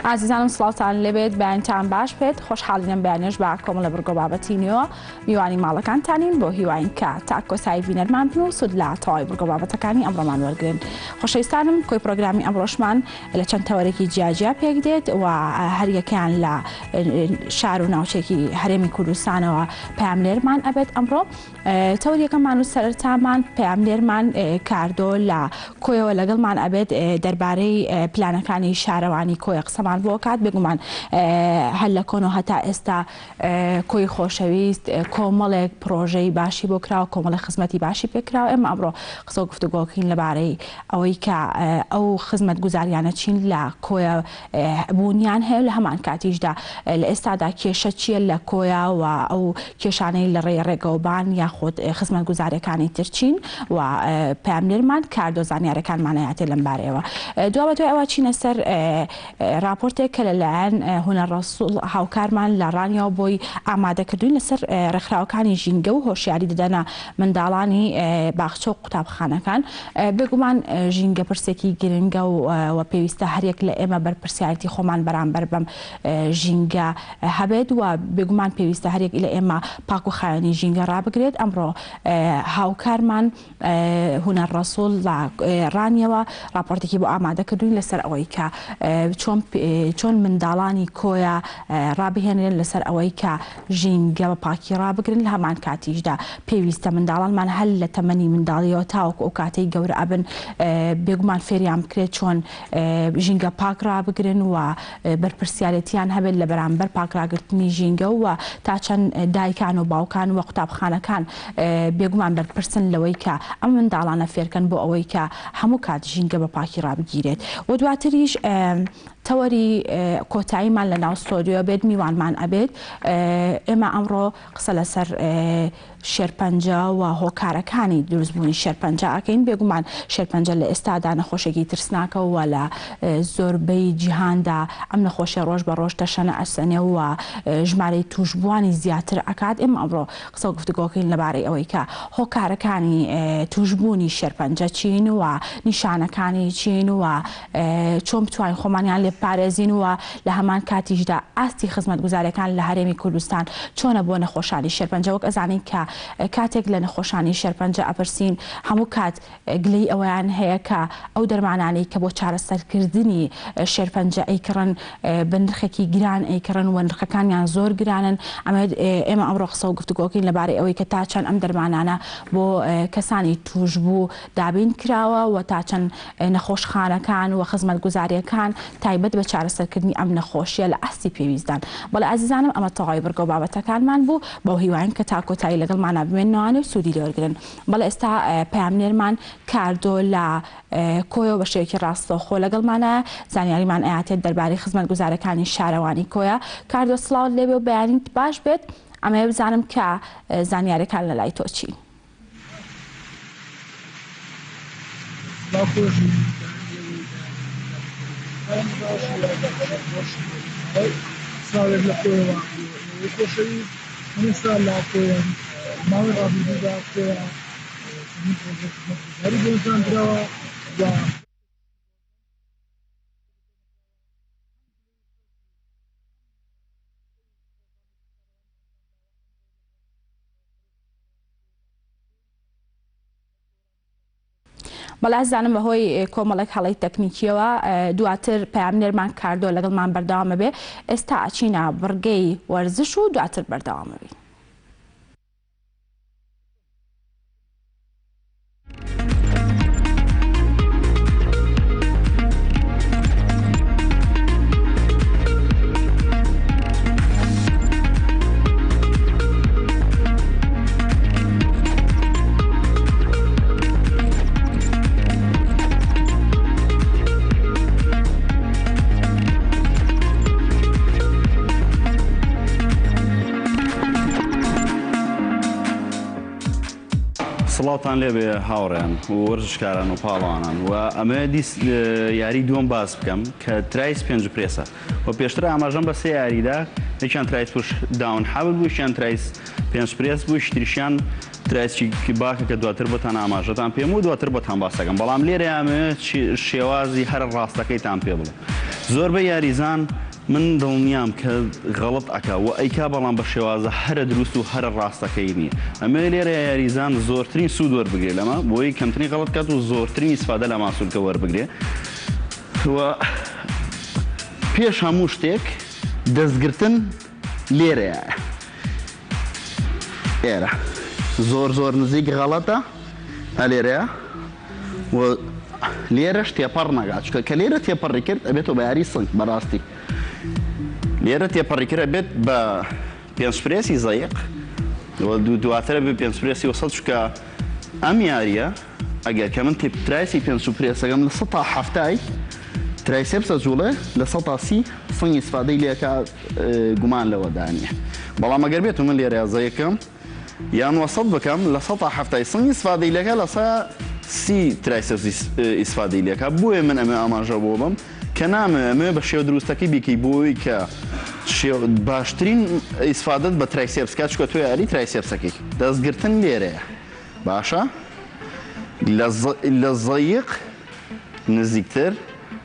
ئازیزانم سڵاوتان لێبێت بەیانتان باش بێت خۆشحاڵین ئەم بەیانەش بە کۆمەڵە بڕگۆ بابەتی نوێوە میوانی ماڵەکانتانین بۆ هیواین کە تا کۆتایی بینەرمان بن و سوود لە تەواوی بڕگۆ بابەتەکانی ئەمڕۆمان وەرگن خۆشەویستانم کۆی پرۆگرامی ئەمڕۆشمان لە چەند تەوەرێکی جیاجیا پێک دێت و هەریەکەیان لە شار و ناوچێکی هەرێمی کوردستانەوە پەیامنێرمان ئەبێت ئەمڕۆ تەوەر یەکەممان و سەرەتامان پەیامنێرمان کاردۆ لە کۆیەوە لەگەڵمان ئەبێت دەربارەی پلانەکانی شارەوانی کۆیە قسەمان بۆ کات بێگومان هەر لە کۆنەوە هەتا ئێستا کۆی خۆشەویست کۆمەڵێک پرۆژەی باشی بۆ کراوە کۆمەڵێک خزمەتی باشی پێکراوە ئێمە ئەمڕۆ قسە و گفتوگۆکەین لەبارەی ئەوەی کە ئەو خزمەتگوزاریانە چین لە کۆیە بوونیان هەیە لە هەمان کاتیشدا لە ئێستادا کێشە چییە لە کۆیە و ئەو کێشانەی لە ڕێی ڕێگەوبان یاخود خزمەتگوزاریەکانی تر چین و پەیامنێرمان کاردۆ زانیارەکانمان ئەیاتێ لەم بارەیەوە دوابەدوای ئەوە چینە سەر ڕاپۆرتێک کە لەلایەن هونەر ڕەسوڵ هاوکارمان لە ڕانیەوە بۆی ئامادەکردوین لەسەر ڕێکخراوەکانی ژینگە و هۆشیاری دەدەنە منداڵانی باخچە و قوتابخانەکان. بێگومان ژینگە پرسێکی گرنگە و پێویستە هەریەک لە ئێمە بەرپرسیارێتی خۆمان بەرامبەر بەم ژینگە هەبێت و بێگومان پێویستە هەریەک لە ئێمە پاک و خاوێنی ژینگە ڕابگرێت. ئەمڕۆ هاوکارمان هونەر ڕەسوڵ لە ڕانیەوە ڕاپۆرتێکی بۆ ئامادە کردوین لەسەر ئەوەی کە چۆن چۆن منداڵانی کۆیە ڕابهێنرێن لەسەر ئەوەی کە ژینگە بە پاکی ڕابگرن لە هەمان کاتیشدا پێویستە منداڵانمان هەر لە تەمەنی منداڵیەوە تاوەکو ئەو کاتەی گەورە ئەبن بێگومان فێریان بکرێت چۆن ژینگە پاک ڕابگرن و بەرپرسیارێتیان هەبێت لە بەرامبەر پاک ڕاگرتنی ژینگە و تا چەند دایکان و باوکان و قوتابخانەکان بێگومان بەرپرسن لەوەی کە ئەم منداڵانە فێرکەن بۆ ئەوەی کە هەموو کات ژینگە بە پاکی ڕابگیرێت و دواتریش تەوەری کۆتاییمان لە ناو ستۆدیۆ بێت میوانمان ئەبێت ئێمە ئەمڕۆ قسە لەسەر شێرپەنجە و هۆکارەکانی دروستبوونی شێرپەنجە ئەکەین بێگومان شێرپەنجە لە ئێستادا نەخۆشێکی ترسناکە و لە زۆربەی جیهاندا ئەم نەخۆشیە ڕۆژ بە ڕۆژ تەشەنە ئەسەنێ و ژمارەی توشبووانی زیاتر ئەکات ئێمە ئەمڕۆ قسە و گفتوگۆکەین لەبارەی ئەوەی کە هۆکارەکانی توشبوونی شێرپەنجە چین و نیشانەکانی چین و چۆن بتوانین خۆمانیان لێ بپارێزین و لە هەمان کاتیشدا ئاستی خزمەتگوزاریەکان لە هەرێمی کوردستان چۆنە بۆ نەخۆشانی شێرپەنجە وەک ئەزانین کە کاتێک لە نەخۆشانی شێرپەنجە ئەپرسین هەموو کات گلەی ئەوەیان هەیە کە ئەو دەرمانانەی کە بۆ چارەسەرکردنی شێرپەنجە ئەیکڕن بە نرخێکی گران ئەیکڕن و نرخەکانیان زۆر گرانن ئەمە ئێمە ئەمڕۆ قسە و گفتوگۆکەین لەبارەی ئەوەی کە تا چەند ئەم دەرمانانە بۆ کەسانی تووشبوو دابین کراوە و تا چەند نەخۆشخانەکان و خزمەتگوزارییەکان تایبەت بە چارەسەرکردنی ئەم نەخۆشییە لە ئاستی پێویستدان. بەڵێ ئازیزانم ئەمە تەواوی بڕگە و بابەتەکانمان بوو، بەو هیوایەم کە تا کۆتایی لەگەڵمانا بمێننەوانێ و سوودی لێوەرگرن. بەڵێ ئێستا پەیامنێرمان کاردۆ لە کۆیەوە بە شێوەیەکی ڕاستەوخۆ لەگەڵمانایە، زانیاریمان ئەیاتێت دەربارەی خزمەتگوزارەکانی شارەوانی کۆیە. کاردۆ سڵاوت لێبێ و بەیانیت باش بێت، ئەمەوێ بزانم کە زانیاریەکان لەلای تۆ چین؟ سڵاو خۆشی بەیانی ئێوەی بەیانی باش باش سڵاوێک لە کۆیەوە بۆ ئێوەی خۆشەویست من ئێستا لە کۆیەم ماوەی ڕابردوودا کۆیە چەندین پرۆژەی خزمەتگوزاری بۆ ئەنجام دراوە و بەڵێ ئازیزانم بەهۆی کۆمەڵێک هەڵەی تەکنیکیەوە دواتر پەیامنێرمان کاردۆ لەگەڵمان بەردەوامە بێ ئێستا ئەچینە بڕگەی وەرزش و دواتر بەردەوامە بین. سڵاوتان لێبێ هاوڕێیان و وەرزشکاران و پاڵەوانان و ئەمەوێ دیس یاری دووەم باس بکەم کە ترایس پێنج پرێسە و پێشتر ئاماژەم بە سێ یاریدا یەکیان ترایس پوش داون حەبل بوو یەکیان ترایس پێنج پرێس بوو شتریشیان ترایس باکە کە دواتر بۆتان ئاماژەتان پێم و دواتر بۆتان باسەکەم بەڵام لێرە ئەمەوێ شێوازی هەر ڕاستەکەیتان پێ بڵێم. زۆربەی یاریزان من دڵنیام کە غەڵەت ئەکا و ئەیکا بەڵام بە شێوازە هەرە دروست و هەرە ڕاستەکەی نییە. ئەمەوێ لێرە یاریزان زۆرترین سوود وەربگرێ لەمە بۆی کەمترین غەڵەت کات و زۆرترین ئیسفادە لە ماسولکە وەربگرێ و پێش هەموو شتێک دەستگرتن لێرەیە ئێرە زۆر زۆر نزیک غەڵەتە ئەلێرەیە و لێرەش تێپەڕ نەگات چونکە کە لێرە تێپەڕی کرد ئەبێتەوە بە یاری سنگ بەڕاستی لێرە تێپەڕی کرد ئەبێت بە پێنج پرێسی زەیق و دواتر بێ پێنج پرێسی وسەد چونکە ئەم یاریە ئەگەر کە من ترایسی پێنج و پرێسەکەم لە سەتا حەفتای triceps ئەجوڵێ 30% سنگ ئیسفادەی لێکا گومان لەوەدا نییە بەڵام ئەگەر بێت و من لێرە زەیقم یان وەسەت بکەم 70% سنگ ئیسفادەی لێکا 30% triceps ئیسفادەی لێکا بۆیە من ئەمە ئاماژە بۆ بم کە نامەوێ ئەمەوێ بە شێوە دروستەکەی بیکەی بۆی کە باشترین ئیسفادەت بە triceps کا چونکە تۆ یاری triceps ەکەی دەستگرتن لێرەیە باشە لە زەیق نزیکتر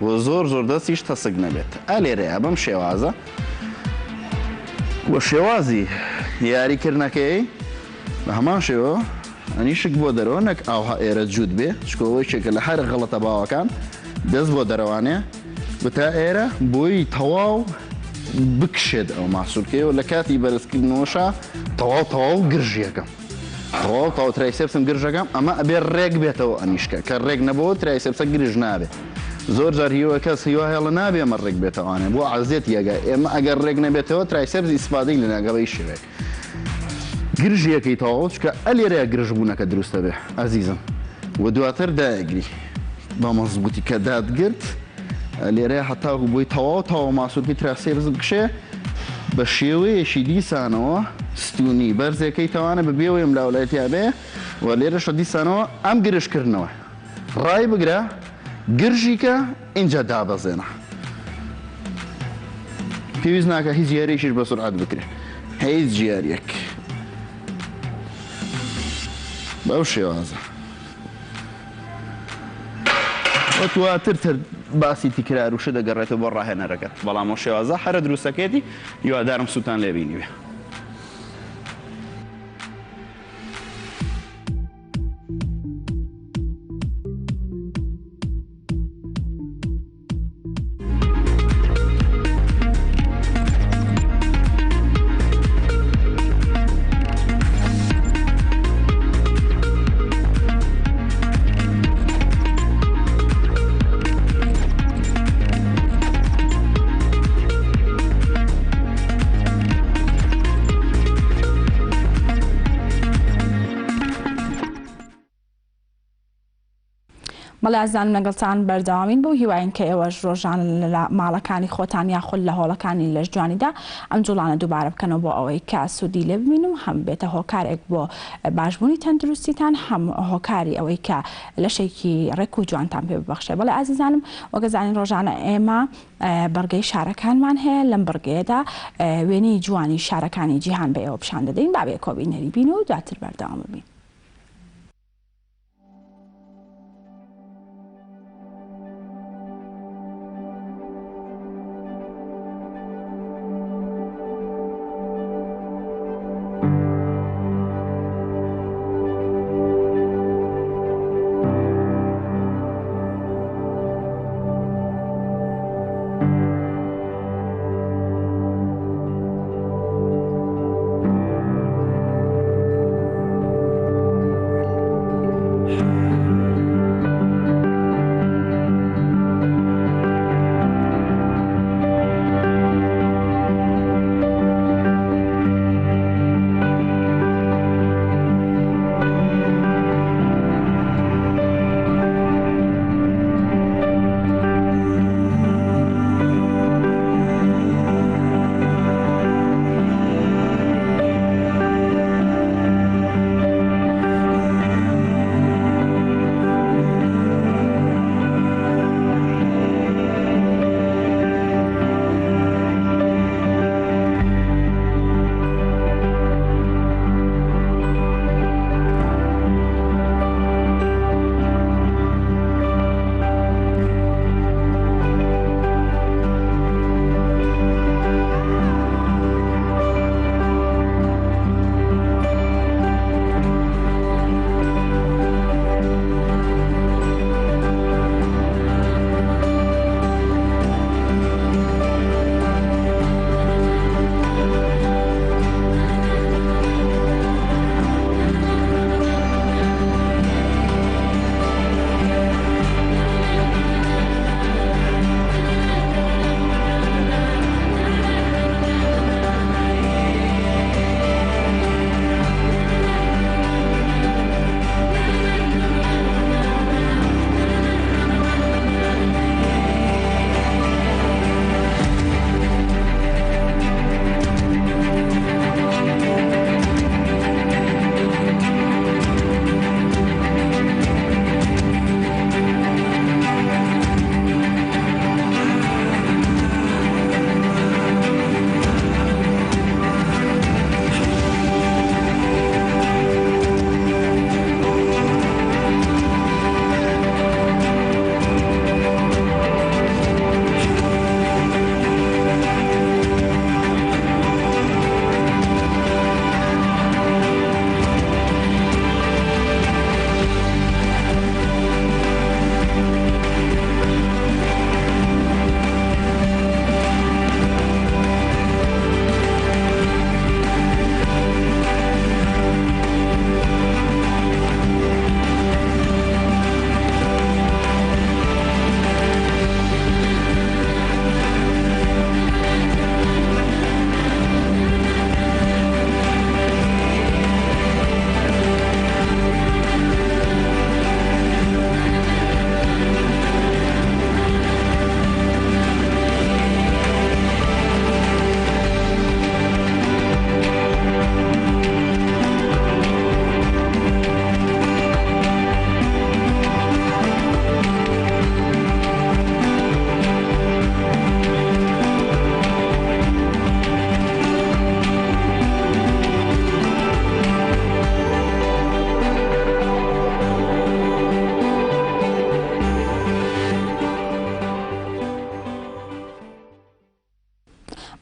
و زۆر زۆر دەستیش تەسک نەبێت ئا لێرەیە بەم شێوازە و شێوازی یاریکردنەکەی بە هەمان شێوە ئەنیشک بۆ دەرەوە نەک ئاوها ئێرە جووت بێ چکۆ یەکێکە لە هەر غەڵەتە باوەکان دەست بۆ دەرەوانێ بتا ئێرە بۆی تەواو بکشێت ئەو ماسولکەیەوە لە کاتی بەرزکردنەوەشا تەواو تەواو گرژیەکەم تەواو تەواو triceps م گرژەکەم ئەمە ئەبێ ڕێک بێتەوە ئەنیشکە کە ڕێک نەبەوە triceps ە گرژ نابێ زۆر جار هیوە کەس هیوا هێڵە نابێ ئەمە ڕێک بێتەوانێ بۆ عەزێت یەگە ئێمە ئەگەر ڕێک نەبێتەوە triceps ئیسفادەی لە ناگە بەی شێوەیەک گرژیەکەی تەواو چکە ئەلێرەیە گرژبوونەکە دروستە بێ ئەزیزم و دواتر دایەگری بە مەزبووتی کە دادگرت لێرەیە هەتاکو بۆی تەواو تەواو ماسولکەی triceps بکشێ بە شێوەیەکی دیسانەوە ستونی بەرزێکەی تەوانە بە بێوەی ئەم لاولای تیا بێ و لێرەشە دیسانەوە ئەم گرژکردنەوە ڕای بگرە گرژیکە ئینجا دابەزێنە پێویست ناکە هیچ یاریەکیش بە سورعەت بکرێ هیچ یاریەک بەو شێوازە. وە دواتر تر باسی تکرار و شت دەگەڕێتەوە بۆ ڕاهێنەرەکەت بەڵام ئەو شێوازە هەرە دروستەکەیەتی هیوادارم سوودتان لێ بینیبێ. بەڵێ ئازیزانم لەگەڵتان بەردەوامین بەو هیواین کە ئێوەش ڕۆژانە لە ماڵەکانی خۆتان یاخود لە هۆڵەکانی لەشجوانیدا ئەم جوڵانە دووبارە بکەنەوە بۆ ئەوەی کە سوودی لێ ببین و هەم بێتە هۆکارێک بۆ باشبوونی تەندروستیتان هەم هۆکاری ئەوەی کە لەشێکی ڕێک و جوانتان پێ ببەخشێ بەڵێ ئازیزانم وەکە زانین ڕۆژانە ئێمە بڕگەی شارەکانمان هەیە لەم بڕگەیەدا وێنەی جوانی شارەکانی جیهان بە ئێوە پیشان دەدەین با بێکۆ بینەری بین و دواتر بەردەوام بین.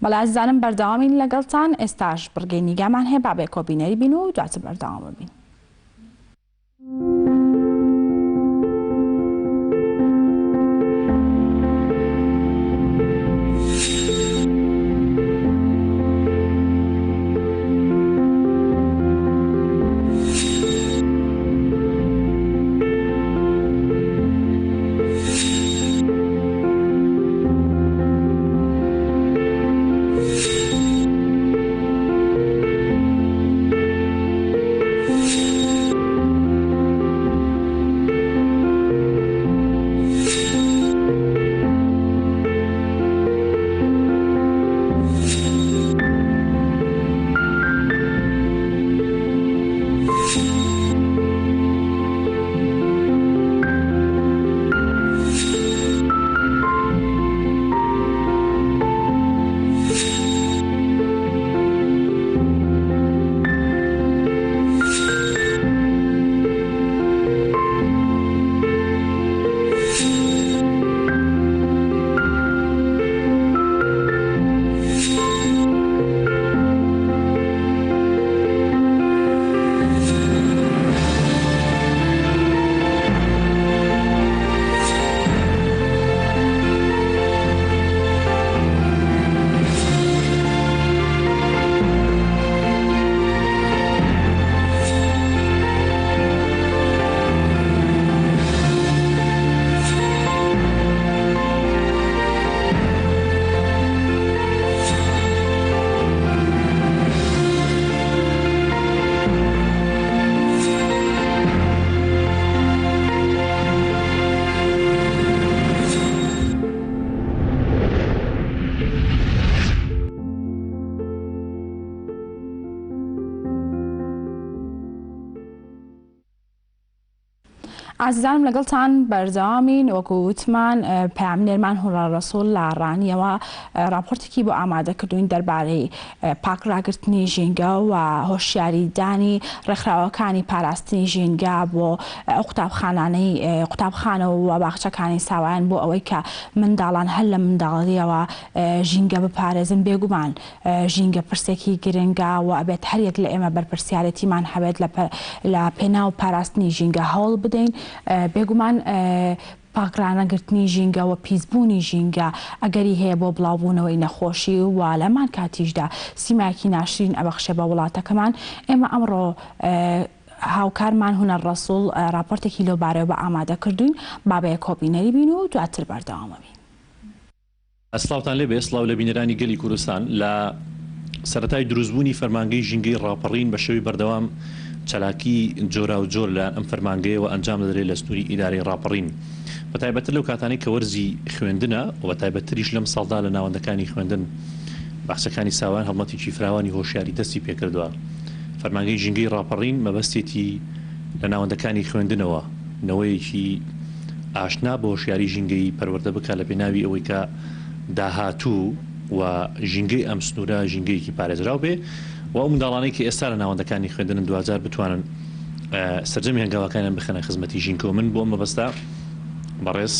بەڵێ ئازیزانم بەردەوامین لەگەڵتان ئێستاش بڕگەی نیگامان هەیە با بەیەکەوە بینەری بین و دواتر بەردەوام ببین. ئازیزانم لەگەڵتان بەردەوامین وەکو وتمان پەیامنێرمان هوڕا ڕەسوڵ لە ڕانیەوە ڕاپۆرتێکی بۆ ئامادەکردوین دەربارەی پاک ڕاگرتنی ژینگە و هۆشیاری دانی ڕێکخراوەکانی پاراستنی ژینگە بۆ ئەو قوتابخانانەی قوتابخانە و باخچەکانی ساوایان بۆ ئەوەی کە منداڵان هەر لە منداڵیەوە ژینگە بپارێزن بێگومان ژینگە پرسێکی گرنگە و ئەبێت هەر یەک لە ئێمە بەرپرسیارێتیمان هەبێت لە پێناو پاراستنی ژینگە هەوڵ بدەین بێگومان پاکڕانەگرتنی ژینگە و پیسبوونی ژینگە ئەگەری هەیە بۆ بڵاوبوونەوەی نەخۆشی و لەهەمان کاتیشدا سیمایەکی ناشرین ئەبەخشێ بە وڵاتەکەمان ئێمە ئەمڕۆ هاوکارمان هونەر ڕەسوڵ ڕاپۆرتێکی لەو بارەیەوە بە ئامادە کردووین با بەیەکەوە بینەری بین و دواتر بەردەوامەبین. سڵاوتان لێبێ، سڵاو لە بینەرانی گەلی کوردستان. لە سەرەتای دروستبوونی فەرمانگەی ژینگەی ڕاپەڕین بە شێوەی بەردەوام چالاکی جۆراوجۆر لە ئەم فەرمانگەیەوە ئەنجام دەدرێت لە سنووری ئیدارەی ڕاپەڕین بە تایبەتتر لەو کاتانەی کە وەرزی خوێندنە و بە تایبەتتریش لەم ساڵدا لە ناوەندەکانی خوێندن باخچەکانی ساوایان هەڵمەتێکی فراوانی هۆشیاری دەستی پێکردووە. فەرمانگەی ژینگەی ڕاپەڕین مەبەستێتی لە ناوەندەکانی خوێندنەوە نەوەیەکی ئاشنا بە هۆشیاری ژینگەیی پەروەردە بکات لە پێناوی ئەوەی کە داهاتوو و ژینگەی ئەم سنوورە ژینگەیەکی پارێزراو بێ و ئەو منداڵانەی کە ئێستا لە ناوەندەکانی خوێندنن دواجار بتوانن سەرجەمی هەنگاوەکانیان بخەنە خزمەتی ژینگەوە. من بۆ ئەم مەبەستە بەڕێز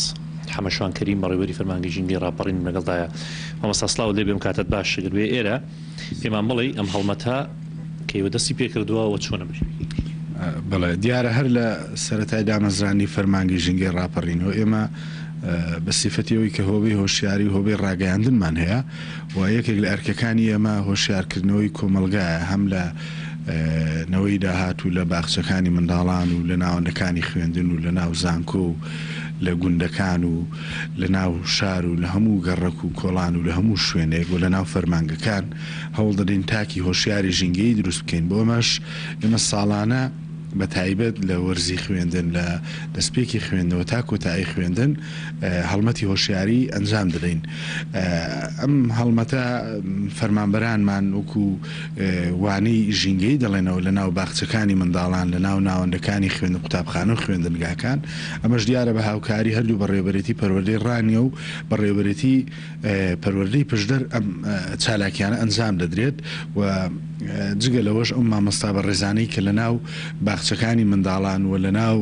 حەمە شوان کەریم بەڕێوەبەری فەرمانگەی ژینگەی ڕاپەڕینم لەگەڵدایە. مامۆستا سڵاوت لێ بێ ئەم کاتەت باش گەر بێ ئێرە پێمان بڵێی ئەم هەڵمەتە کەیوە دەستی پێکردووە و چۆنە بە شێوەیەکی گشتی؟ بەڵێ، دیارە هەر لە سەرەتای دامەزراندنی فەرمانگەی ژینگەی ڕاپەڕینەوە ئێمە بە سیفەتی ئەوەی کە هۆبەی هۆشیاری و هۆبەی ڕاگەیاندنمان هەیە و یەکێک لە ئەرکەکانی ئێمە هۆشیارکردنەوەی کۆمەڵگایە هەم لە نەوەی داهاتوو لە باخچەکانی منداڵان و لە ناوەندەکانی خوێندن و لە ناو زانکۆ و لە گوندەکان و لە ناو شار و لە هەموو گەڕەک و کۆڵان و لە هەموو شوێنێک و لە ناو فەرمانگەکان هەوڵ دەدەین تاکی هۆشیاری ژینگەیی دروست بکەین، بۆ ئەمەش ئێمە ساڵانە بە تایبەت لە وەرزی خوێندن لە دەستپێکی خوێندنەوە تا کۆتایی خوێندن هەڵمەتی هۆشیاری ئەنجام دەدەین. ئەم هەڵمەتە فەرمانبەرانمان وەکو وانەی ژینگەیی دەڵێنەوە لە ناو باخچەکانی منداڵان، لە ناو ناوەندەکانی خوێندن قوتابخانە و خوێندنگاکان، ئەمەش دیارە بە هاوکاری هەردوو بەڕێوەبەرێتی پەروەردەی ڕانیە و بەڕێوەبەرێتی پەروەردەی پشدەر ئەم چالاکیانە ئەنجام دەدرێت و. جگە لەوەش ئەو مامۆستا بەڕێزانەی کە لەناو باخچەکانی منداڵان و لەناو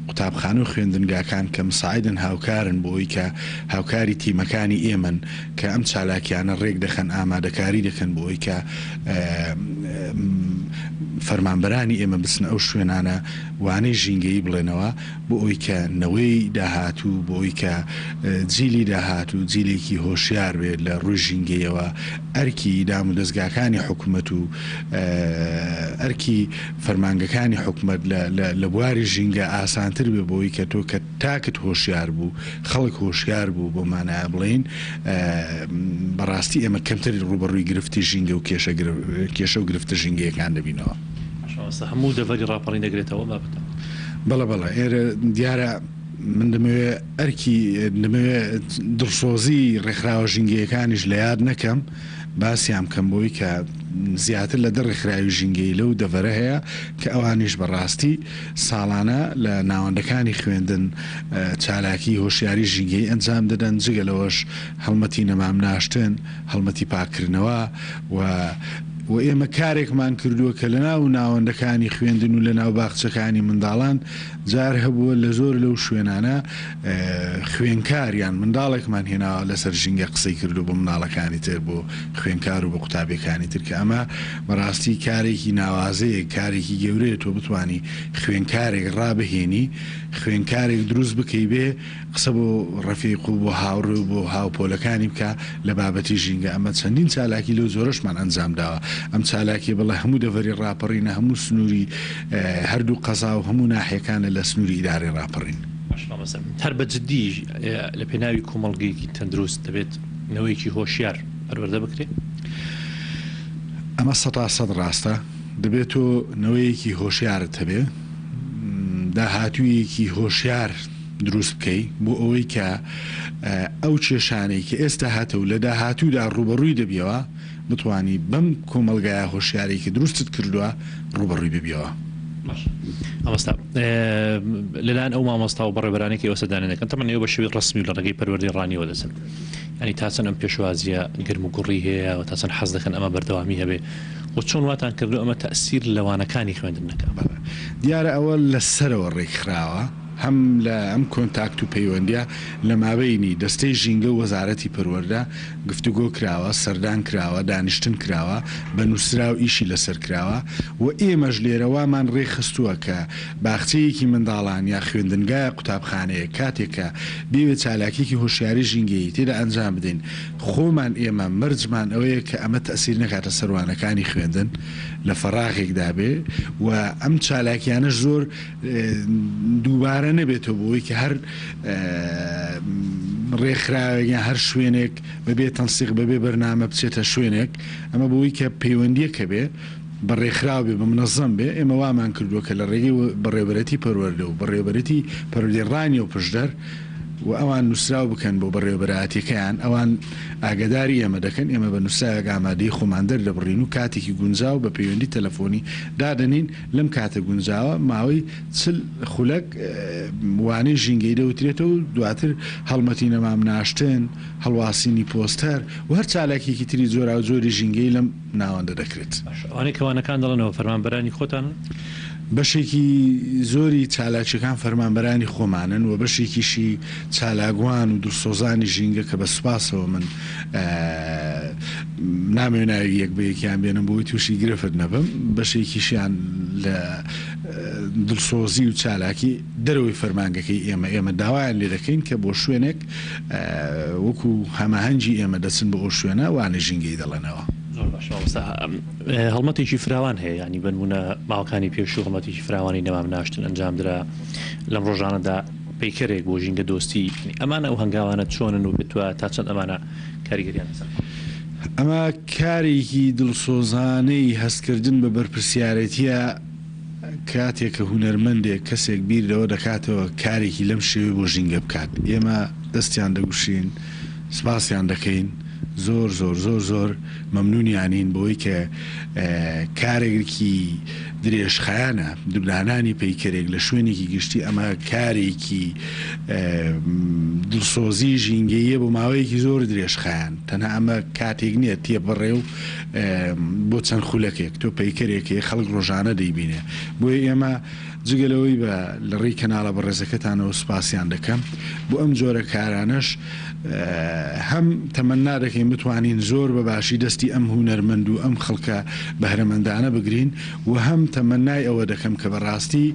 قوتابخانە و خوێندنگاکان کە مساعدن هاوکارن بۆ ئەوەی کە هاوکاری تیمەکانی ئێمەن کە ئەم چالاکیانە ڕێک دەخەن ئامادەکاری دەکەن بۆ ئەوەی کە فەرمانبەرانی ئێمە بچنە ئەو شوێنانە وانەی ژینگەیی بڵێنەوە بۆ ئەوەی کە نەوەی داهاتوو، بۆ ئەوەی کە جیلی داهاتوو جیلێکی هۆشیار بێت لە ڕووی ژینگەیەوە، ئەرکی دامودەزگاکانی حکومەت و ئەرکی فەرمانگەکانی حکومەت لە بواری ژینگە ئاسانتر بێت بۆ ئەوەی کە تۆ کە تاکت هۆشیار بوو، خەڵک هۆشیار بوو بەو مانایە بڵێین بەڕاستی ئێمە کەمتر ڕووبەڕووی گرفتی ژینگە و کێشە و گرفتە ژینگەیەکان دەبینەوە. باشە مامۆستا هەموو دەڤەری ڕاپەڕین دەگرێتەوە ئەم بابەتە؟ بەڵێ بەڵێ ئێرە دیارە من دەمەوێ ئەرکی دەمەوێ دڵسۆزی ڕێکخراوە ژینگەیەکانیش لە یاد نەکەم باسیان بکەم بۆی کە زیاتر لە دە ڕێکخراوی ژینگەیی لەو دەڤەرە هەیە کە ئەوانیش بە ڕاستی ساڵانە لە ناوەندەکانی خوێندن چالاکی هۆشیاری ژینگەیی ئەنجام دەدەن جگە لەوەش هەڵمەتی نەمام ناشتن هەڵمەتی پاککردنەوە و و ئێمە کارێکمان کردووە کە لەناو ناوەندەکانی خوێندن و لەناو باخچەکانی منداڵان جار هەبووە لە زۆر لەو شوێنانە خوێنکار یان منداڵێکمان هێناوە لەسەر ژینگە قسەی کردووە بۆ منداڵەکانی تر بۆ خوێنکار و بۆ قوتابیەکانی تر کە ئەمە بەڕاستی کارێکی ناوازەیە کارێکی گەورەیە تۆ بتوانی خوێنکارێک ڕابهێنی خوێنکارێک دروست بکەی بێ قسە بۆ ڕەفیق و بۆ هاوڕێ و بۆ هاوپۆلەکانی بکا لە بابەتی ژینگە، ئەمە چەندین چالاکی لەو جۆرەشمان ئەنجام داوە، ئەم چالاکیە بەڵێ هەموو دەڤەری ڕاپەڕینە، هەموو سنووری هەردوو قەزا و هەموو ناحیەکانە لە سنووری ئیدارەی ڕاپەڕین. باشە مامۆستا هەر بە جدی لە پێناوی کۆمەڵگەیەکی تەندروست دەبێت نەوەیەکی هۆشیار پەروەردە بکرێ؟ ئەمە سەتا سەد ڕاستە، دەبێت تۆ نەوەیەکی هۆشیارت هەبێ، داهاتوویەکی هۆشیار دروست بکەی بۆ ئەوەی کە ئەو کێشانەی کە ئێستا هەتە و لە داهاتوودا ڕووبەڕووی دەبیەوە بتوانی بەم کۆمەڵگایە هۆشیارەی کە دروستت کردووە ڕووبەڕووی ببیەوە. باشە مامۆستا لەلایەن ئەو مامۆستا و بەڕێوەبەرانەی کە ئێوە سەردانیان دەکەن تەبعەن ئێوە بە شێوەی ڕەسمی و لە ڕێگەی پەروەردەی ڕانیەوە دەچن یانی تا چەند ئەم پێشوازییە گەرم و گوڕی هەیە و تا چەند حەز دەکەن ئەمە بەردەوامی هەبێ و چۆن واتان کردووە ئەمە تەئسیر لە وانەکانی خوێندن نەکا؟ بەڵێ دیارە ئەوە لە سەرەوە ڕێکخراوە هەم لە ئەم کۆنتاکت و پەیوەندیە لە مابەینی دەستەی ژینگە و وەزارەتی پەروەردە گفتوگۆ کراوە، سەردان کراوە، دانیشتن کراوە، بە نووسراو ئیشی لەسەر کراوە و ئێمەش لێرە وامان ڕێکخستووە کە باخچەیەکی منداڵان یا خوێندنگایە قوتابخانەیەک کاتێک کە بیەوێت چالاکیەکی هۆشیاری ژینگەیی تێدا ئەنجام بدەین خۆمان ئێمە مەرجمان ئەوەیە کە ئەمە تەئسیر نەکاتە سەر وانەکانی خوێندن لە فەراغێکدا بێ و ئەم چالاکیانەش زۆر دووبارە نەبێتەوە بۆ ئەوەی کە هەر ڕێکخراوێک یان هەر شوێنێک بەبێ تەنسیق بەبێ بەرنامە بچێتە شوێنێک ئەمە بۆ ئەوەی کە پەیوەندییەکە بێ بە ڕێکخراو بێ بە منەزەم بێ ئێمە وامان کردووە کە لە ڕێگەی بەڕێوەبەرێتی پەروەردە و بەڕێوەبەرێتی پەروەردەی ڕانیە و پشدەر و ئەوان نووسراو بکەن بۆ بەڕێوەبەرایەتیەکەیان ئەوان ئاگاداری ئێمە دەکەن ئێمە بە نووسراوێک ئامادەیی خۆمان دەردەبڕین و کاتێکی گونجاو بە پەیوەندی تەلەفۆنی دادەنین لەم کاتە گونجاوە ماوەی 40 خولەک وانەی ژینگەی دەوترێتەوە و دواتر هەڵمەتی نەمام ناشتن، هەڵواسینی پۆستەر و هەر چالاکیەکی تری جۆراوجۆری ژینگەیی لەم ناوەندە دەکرێت. باشە ئەوانەی کە وانەکان دەڵێنەوە فەرمانبەرانی خۆتانن؟ بەشێکی زۆری چالاکیەکان فەرمانبەرانی خۆمانن و بەشێکیشی چالاکوان و دڵسۆزانی ژینگە کە بە سوپاسەوە من نامەوێ ناوی یەک بە یەکیان بێنم بۆی تووشی گرفت نەبم بەشێکیشیان لە دڵسۆزی و چالاکی دەرەوەی فەرمانگەکەی ئێمە ئێمە داوایان لێ دەکەین کە بۆ شوێنێک وەکو هەماهەنگی ئێمە دەچن بۆ ئەو شوێنە وانەی ژینگەیی دەڵێنەوە. زۆر باشە مامۆستا هەڵمەتێکی فراوان هەیە یانی بەنمونە ماوەکانی پێشوو هەڵمەتێکی فراوانی نەمام ناشتن ئەنجام درا لەم ڕۆژانەدا پەیکەرێک بۆ ژینگە دۆستی ئەمانە ئەو هەنگاوانە چۆنن و پێت وایە تا چەند ئەمانە کاریگەریان لەسەر ئەمە کارێکی دڵسۆزانەی هەستکردن بە بەرپرسیارێتیە کاتێک کە هونەرمەندێک، کەسێک بیر لەوە دەکاتەوە کارێکی لەم شێوەی بۆ ژینگە بکات، ئێمە دەستیان دەگوشین، سوپاسیان دەکەین. زۆر زۆر زۆر زۆر مەمنونیانین بەوەی کە کارێکی درێژخایەنە دانانی پەیکەرێک لە شوێنێکی گشتی ئەمە کارێکی دڵسۆزی ژینگەییە بۆ ماوەیەکی زۆر درێژخایەن تەنها ئەمە کاتێک نییە تێپەڕێ و بۆ چەند خولەکێک تۆ پەیکەرێک هەیە خەڵک ڕۆژانە دەیبینێ بۆیە ئێمە جگە لەوەی بە لە ڕێی کەناڵە بەڕێزەکەتانەوە سوپاسیان دەکەم بۆ ئەم جۆرە کارانەش هەم تەمەنا دەکەین بتوانین زۆر بە باشی دەستی ئەم هونەرمەند و ئەم خەڵکە بەهرەمەندانە بگرین و هەم تەمەنای ئەوە دەکەم کە بەڕاستی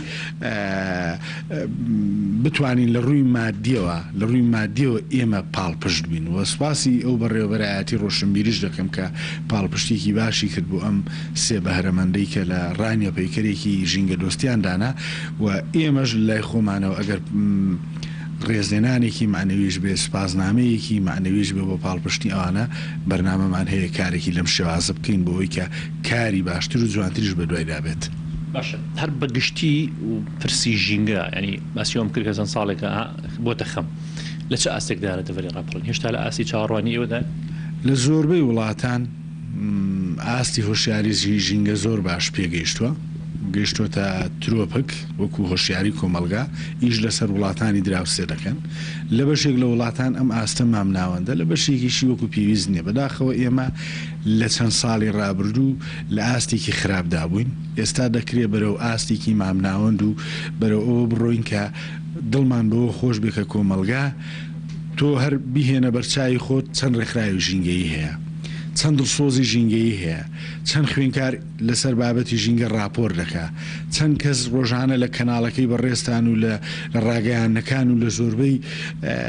بتوانین لە ڕووی مادیەوە لە ڕووی مادیەوە ئێمە پاڵپشت بین و سوپاسی ئەو بەڕێوەبەرایەتی ڕۆشنبیریش دەکەم کە پاڵپشتیکی باشی کرد بۆ ئەم سێ بەهرەمەندەی کە لە ڕانیە پەیکەرێکی ژینگەدۆستیان دانا و ئێمەش لە لای خۆمانەوە ئەگەر ڕێزلێنانێکی مەعنەویش بێ، سوپاسنامەیەکی مەعنەویش بێ بۆ پاڵپشتی ئەوانە، بەرنامەمان هەیە کارێکی لەم شێوازە بکەین بۆ ئەوەی کە کاری باشتر و جوانتریش بەدوایدا بێت. باشە هەر بە گشتی پرسی ژینگە یانی باسی ئەوەم کرد کە چەند ساڵێکە بۆتە خەم لە چ ئاستێکدایە لە دەڤەری ڕاپەڕین؟ هێشتا لە ئاستی چاوەڕوانی ئێوەدایە؟ لە زۆربەی وڵاتان ئاستی هۆشیاری ژینگە زۆر باش پێگەیشتووە، گەیشتووەتە ترۆپک وەکو هۆشیاری کۆمەڵگا، ئیش لەسەر وڵاتانی دراوسێ دەکەن، لە بەشێک لە وڵاتان ئەم ئاستە مامناوەندە، لە بەشێکیشی وەکو پێویست نییە، بەداخەوە ئێمە لە چەند ساڵی رابردوو لە ئاستێکی خراپدا بووین، ئێستا دەکرێ بەرەو ئاستێکی مامناوەند و بەرەو ئەوە بڕۆین کە دڵمان بەوە خۆش بێ کە کۆمەڵگا تۆ هەر بیهێنە بەرچاوی خۆت چەند رێکخراوی ژینگەیی هەیە، چەند دڵسۆزی ژینگەیی هەیە، چەند خوێنکار لەسەر بابەتی ژینگە ڕاپۆر دەکا، چەند کەس ڕۆژانە لە کەناڵەکەی بەڕێزتان و لە لە ڕاگەیاندنەکان و لە زۆربەی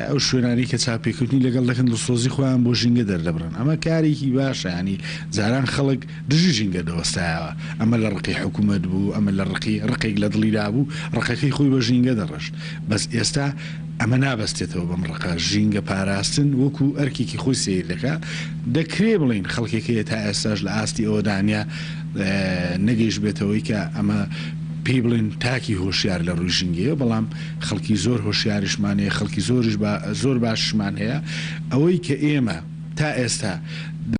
ئەو شوێنانەی کە چاوپێکەوتنی لەگەڵ دەکەن دڵسۆزی خۆیان بۆ ژینگە دەردەبڕن. ئەمە کارێکی باشە، یانی جاران خەڵک دژی ژینگە دەوەستایەوە، ئەمە لە ڕقی حکوومەت بوو، ئەمە لە ڕقی ڕقێک لە دڵیدا بوو، ڕقەکەی خۆی بە ژینگە دەڕشت، بەس ئێستا ئەمە نابەستێتەوە بەم ڕقە، ژینگە پاراستن وەکو ئەرکێکی خۆی سەیر دەکا، دەکرێ بڵێین خەڵکێک هەیە تا ئێستاش لە ئاستی ئەوەدا نیە نەگەیشتبێتەوەی کە ئەمە پێی بڵێن تاکی هۆشیار لە ڕووی ژینگەیەوە، بەڵام خەڵکی زۆر هۆشیاریشمان هەیە، خەڵکی زۆریش زۆر باشیشمان هەیە، ئەوەی کە ئێمە. تا ئێستا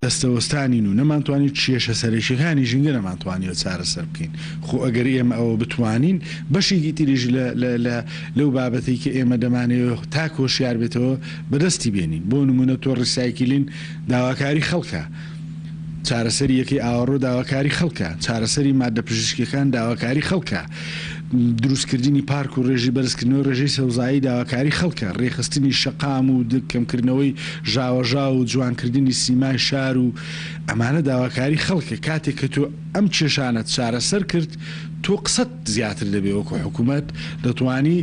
دەستەوەستانین و نەمانتوانی کێشە سەرەکیەکانی ژینگە نەمانتوانیوە چارەسەر بکەین، خۆ ئەگەر ئێمە ئەوە بتوانین بەشێکی تریش لە لە لە لەو بابەتەی کە ئێمە دەمانەوێ تاک هۆشیار بێتەوە بەدەستی بێنین، بۆ نموونە تۆ ڕیسایکلین داواکاری خەڵکە، چارەسەری یەکەی ئاوەڕۆ داواکاری خەڵکە، چارەسەری ماددە پزیشکیەکان داواکاری خەڵکە، دروستکردنی پارک و ڕێژی بەرزکردنەوەی ڕێژەی سەوزایی داواکاری خەڵکە، ڕێکخستنی شەقام و کەمکردنەوەی ژاوەژاو و جوانکردنی سیمای شار و ئەمانە داواکاری خەڵکە، کاتێک کە تۆ ئەم کێشانەت چارەسەر کرد تۆ قسەت زیاتر دەبێ وەکو حکومەت دەتوانی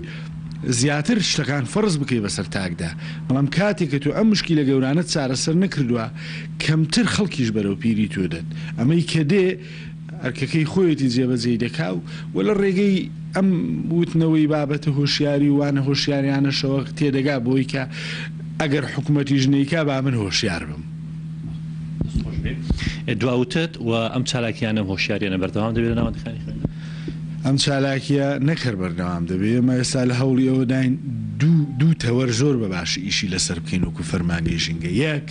زیاتر شتەکان فەرز بکەی بەسەر تاکدا، بەڵام کاتێک کە تۆ ئەم مشکیلە گەورانەت چارەسەر نەکردوە کەمتر خەڵکیش بەرەو پیری تۆ دەت، ئەمەی کە دێ ئەرکەکەی خۆیەتی جێبەجێی دەکا و و لە ڕێگەی ئەم وتنەوەی بابەتە هۆشیاری و وانە هۆشیاریانەشەوە تێدەگا بەوەی کە ئەگەر حکومەتیش نەیکا با من هۆشیار بم. دەست خۆش بێ دوا وتت و ئەم چالاکیانە و هۆشیاریانە بەردەوام دەبێت لە ناوەندەکانی خوێندن؟ ئەم چالاکیە نەک هەر بەردەوام دەبێ، ئێمە ئێستا لە هەوڵی ئەوەداین دوو دوو تەوەر زۆر بە باشی ئیشی لەسەر بکەین وەکو فەرمانگەی ژینگە، یەک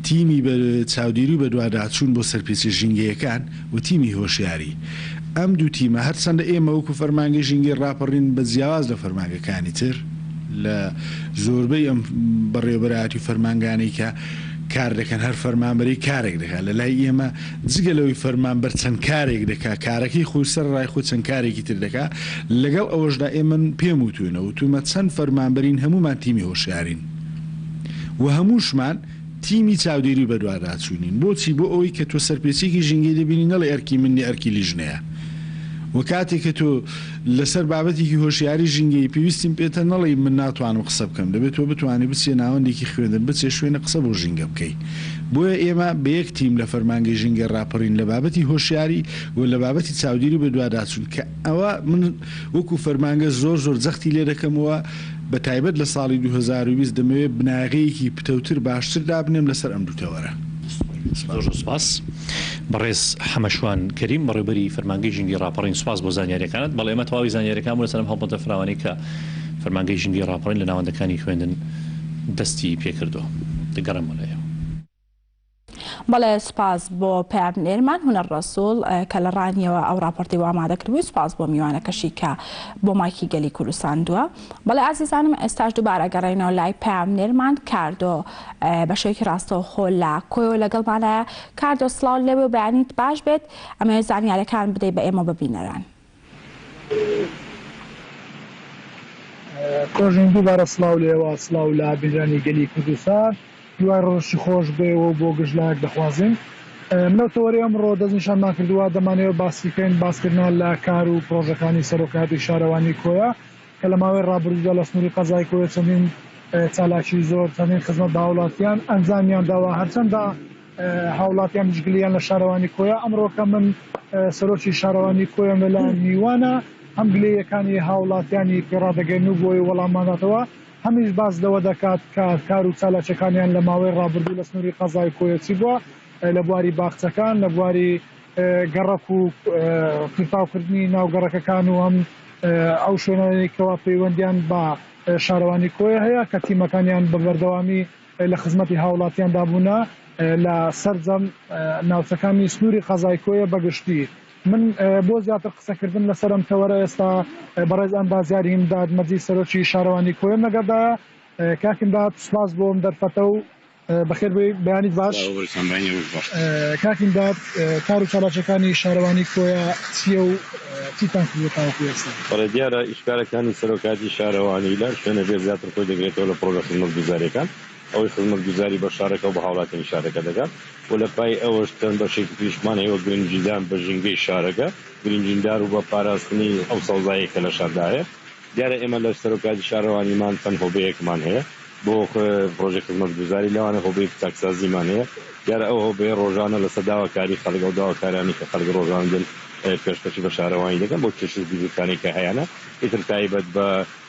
تیمی بە چاودێری و بەدواداچوون بۆ سەرپێچیە ژینگەیەکان و تیمی هۆشیاری. ئەم دوو تیمە هەرچەندە ئێمە وەکو فەرمانگەی ژینگەی ڕاپەڕین بە جیاواز لە فەرمانگەکانی تر لە زۆربەی ئەم بەڕێوەبەرایەتی و فەرمانگانەی کە کار دەکەن هەر فەرمانبەرەی کارێک دەکات لە لای ئێمە جگە لەوەی فەرمانبەر چەند کارێک دەکات کارەکەی خۆی سەرەڕای خۆی چەند کارێکی تر دەکات لەگەڵ ئەوەشدا ئێمە پێم وتوونە وتوومە چەند فەرمانبەرین هەموومان تیمی هۆشیارین و هەمووشمان تیمی چاودێری و بەدواداچوونین. بۆچی؟ بۆ ئەوەی کە تۆ سەرپێچییەکی ژینگەی دەبینی نەڵێی ئەرکی من نییە ئەرکی لیژنەیە. و کاتێک کە تۆ لەسەر بابەتێکی هۆشیاری ژینگەیی پێویستیم پێتە نەڵێی من ناتوانم قسە بکەم، دەبێت تۆ بتوانی بچیە ناوەندێکی خوێندن، بچیە شوێنێک قسە بۆ ژینگە بکەی. بۆیە ئێمە بە یەک تیم لە فەرمانگەی ژینگەی ڕاپەڕین لە بابەتی هۆشیاری و لە بابەتی چاودێری و بەدواداچوون کە ئەوە من وەکو فەرمانگە زۆر زۆر جەختی لێدەکەمەوە، بە تایبەت لە ساڵی 2020 دەمەوێت بناغەیەکی پتەوتر باشتر دابنێم لەسەر ئەم دوو تەوەرە. زۆر زۆر سوپاس بەڕێز حەمەشوان کەریم بەڕێوبەری فەرمانگەی ژینگەی ڕاپەڕین سوپاس بۆ زانیاریەکانت بەڵێ ئێمە تەواوی زانیاریەکان بوو لەسەر ئەم هەڵمەتە فراوانەی کە فەرمانگەی ژینگەی ڕاپەڕین لە ناوەندەکانی خوێندن دەستی پێکردووە دەگەڕێمەوە لای ئێوە. بەڵێ سوپاس بۆ پەیامنێرمان هونەر ڕەسوڵ کە لە ڕانیەوە ئەو ڕاپۆرتەی بۆ ئامادە کردبوو، سوپاس بۆ میوانەکەشی کە بۆ مایکی گەلی کوردستان دووە. بەڵێ ئازیزانم ئێستاش دووبارە گەڕێینەوە لای پەیامنێرمان کاردۆ بە شێوەیەکی ڕاستەوخۆ لە کۆیەوە لەگەڵمانایە. کاردۆ سڵاوت لێبێ و بەیانیت باش بێت، ئەمەوێت زانیاریەکان بدەی بە ئێمە و بە بینەران. کۆژین دووبارە سڵاو لێوە سڵاو لە بینرانی گەلی کوردستان هیوای ڕۆژی خۆش بۆ ئێوە و بۆ گشت لایەک دەخوازین من لەو تەوەرەی ئەمڕۆ دەستنیشانمان کردووە دەمانەوێت باسی بکەین باسکردنە لە کار و پڕۆژەکانی سەرۆکایەتی شارەوانی کۆیە کە لە ماوەی ڕابردوودا لە سنووری قەزای کۆیە چەندین چالاکی زۆر چەندین خزمەت بە هاوڵاتیان ئەنجامیان داوە هەرچەندە هاوڵاتیانیش گلیان لە شارەوانی کۆیە ئەمڕۆکە من سەرۆکی شارەوانی کۆیەم لەلا میوانە هەم گلەیەکانی هاوڵاتیانی پێڕادەگەن و بۆی وەڵاممانداتەوە هەمیش باس لەوە دەکات کە کار و چالاکیەکانیان لە ماوەی ڕابردوو لە سنووری قەزای کۆیە چی بووە لە بواری باخچەکان لە بواری گەڕەک و قیرتاوکردنی ناو گەڕەکەکان و هەم ئەو شوێنانەی کەوا پەیوەندیان بە شارەوانی کۆیە هەیە کە تیمەکانیان بە بەردەوامی لە خزمەتی هاوڵاتیاندا بوونە لە سەرجەم ناوچەکانی سنووری قەزای کۆیە بەگشتی. من بۆ زیاتر قسەکردن لەسەر ئەم تەوەرە ئێستا بەڕێز ئەندازیار هیمداد مەجید سەرۆکی شارەوانی کۆیەم لەگەڵدایە. کاک هیمداد سوپاس بۆ ئەم دەرفەتە و بەخێر بێی بەیانیت باش. سڵاو بەرزتان بەیانی ڕۆژ باش. کاک هیمداد کار و چالاکیەکانی شارەوانی کۆیە چیە و چیتان کردوە تاوەکو ئێستا؟ بەڵێ دیارە ئیشکارەکانی سەرۆکایەتی شارەوانی لەم شوێنە بێ زیاتر خۆی دەگرێتەوە لە پڕۆژە خزمەتگوزاریەکان ئەوەی خزمەتگوزاری بە شارەکە و بە هاوڵاتیانی شارەکە دەکات و لە پای ئەوەش چەند بەشێکی تریشمان هەیە وەک گرنگیدان بە ژینگەی شارەکە گرنگیدار و بە پاراستنی ئەو سەوزایەی کە لە شاردا هەیە دیارە ئێمە لە سەرۆکایەتی شارەوانیمان چەند هۆبەیەکمان هەیە بۆ پڕۆژەی خزمەتگوزاری لەوانە هۆبەیەکی چاکسازیمان هەیە دیارە ئەو هۆبەیە ڕۆژانە لەسەر داواکاری خەڵک ئەو داواکارانەی کە خەڵک ڕۆژانە دێن پێشکەشی بە شارەوانی دەکەن بۆ کێشە و گیروگرفتانەی کە هەیانە ئیتر تایبەت بە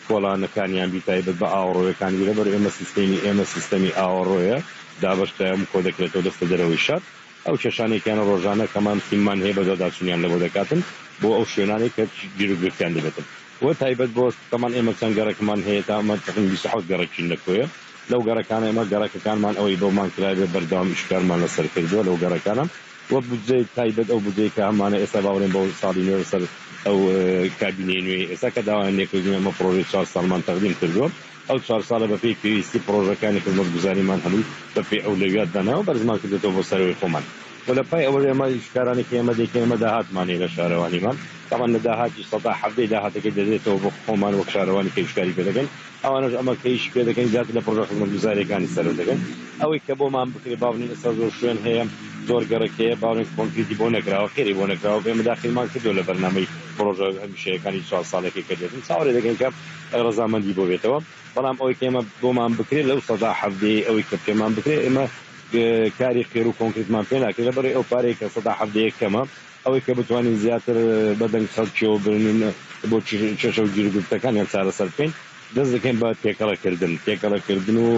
کۆڵانەکانیان بی تایبەت بە ئاوەڕۆیەکان بی لەبەر ئێمە سیستەمی ئێمە سیستەمی ئاوەڕۆیە دابەشکرایە و کۆدەکرێتەوە دەستە دەرەوەی شار ئەو کێشانەی کە ڕۆژانە کەمان تیممان هەیە بەدواداچوونیان لەبۆ دەکاتن بۆ ئەو شوێنانەی کە گیروگرفتیان دەبێتن و تایبەت بۆ تەمان ئێمە چەند گەڕەکمان هەیە تا ئەمە تەقریبەن 27 گەڕەکین لە کۆیە لەو گەڕەکانە ئێمە گەڕەکەکانمان ئەوەی بۆمان کرابێ بەردەوام ئیشکارمان لەسەر کردووە لەو گەڕەکانە و بودجەی تایبەت ئەو بودجەی کە هەمانە ئێستا با بڵێین بۆ ساڵی نوێ لەسەر ئەو کابینەی نوێی ئێستا کە داوایان لێکردین ئێمە پڕۆژەی چوار ساڵمان تەقدیم کردووە ئەو چوار ساڵە بەپێی پێویستی پڕۆژەکانی خزمەتگوزاریمان هەمووی بەپێی ئەولەویات داناوە بەرزمان کردۆتەوە بۆ سەرەوەی خۆمان و لە پای ئەوەش ئێمە ئیشکارانی کە ئێمە دەیکەین ئێمە داهاتمان هەیە لە شارەوانیمان تەبعەن لە داهاتیش 17% داهاتەکەی دەدرێتەوە بۆ خۆمان وەک شارەوانی کە ئیشکاری پێ دەکەین ئەوانەش ئەمە کە ئیشی پێ دەکەین زیاتر لە پڕۆژە خزمەتگوزارییەکانی سەرف دەکەن ئەوەی کە بۆمان بکرێ با بڵێین ئێستا زۆر شوێن هەیە زۆر گەڕەک هەیە با بڵێین کۆنکریتی بۆ نەکراوە قیری بۆ نەکراوە ئێمە داخیلمان کردووە لە بەرنامەی پڕۆژە هەمیشەیەکانی چوار ساڵێکی کە دێتن چاوەڕێ دەکەین کە ڕەزامەندی بۆ بێتەوە بەڵام ئەوەی کە ئێمە بۆمان بکرێت لەو 17% ئەوەی کە پێمان بکرێت ئێمە کاری قێر و کۆنکریتمان پێ ناکرێت لەبەر ئەو پارەی کە 17% کەمە ئەوەی کە بتوانین زیاتر بە دەنگ خەڵکیەوە برن بۆ کێشە و گیروگرفتەکانیان چارەسەر بکەین دەست دەکەین بە تێکەڵەکردن تێکەڵەکردن و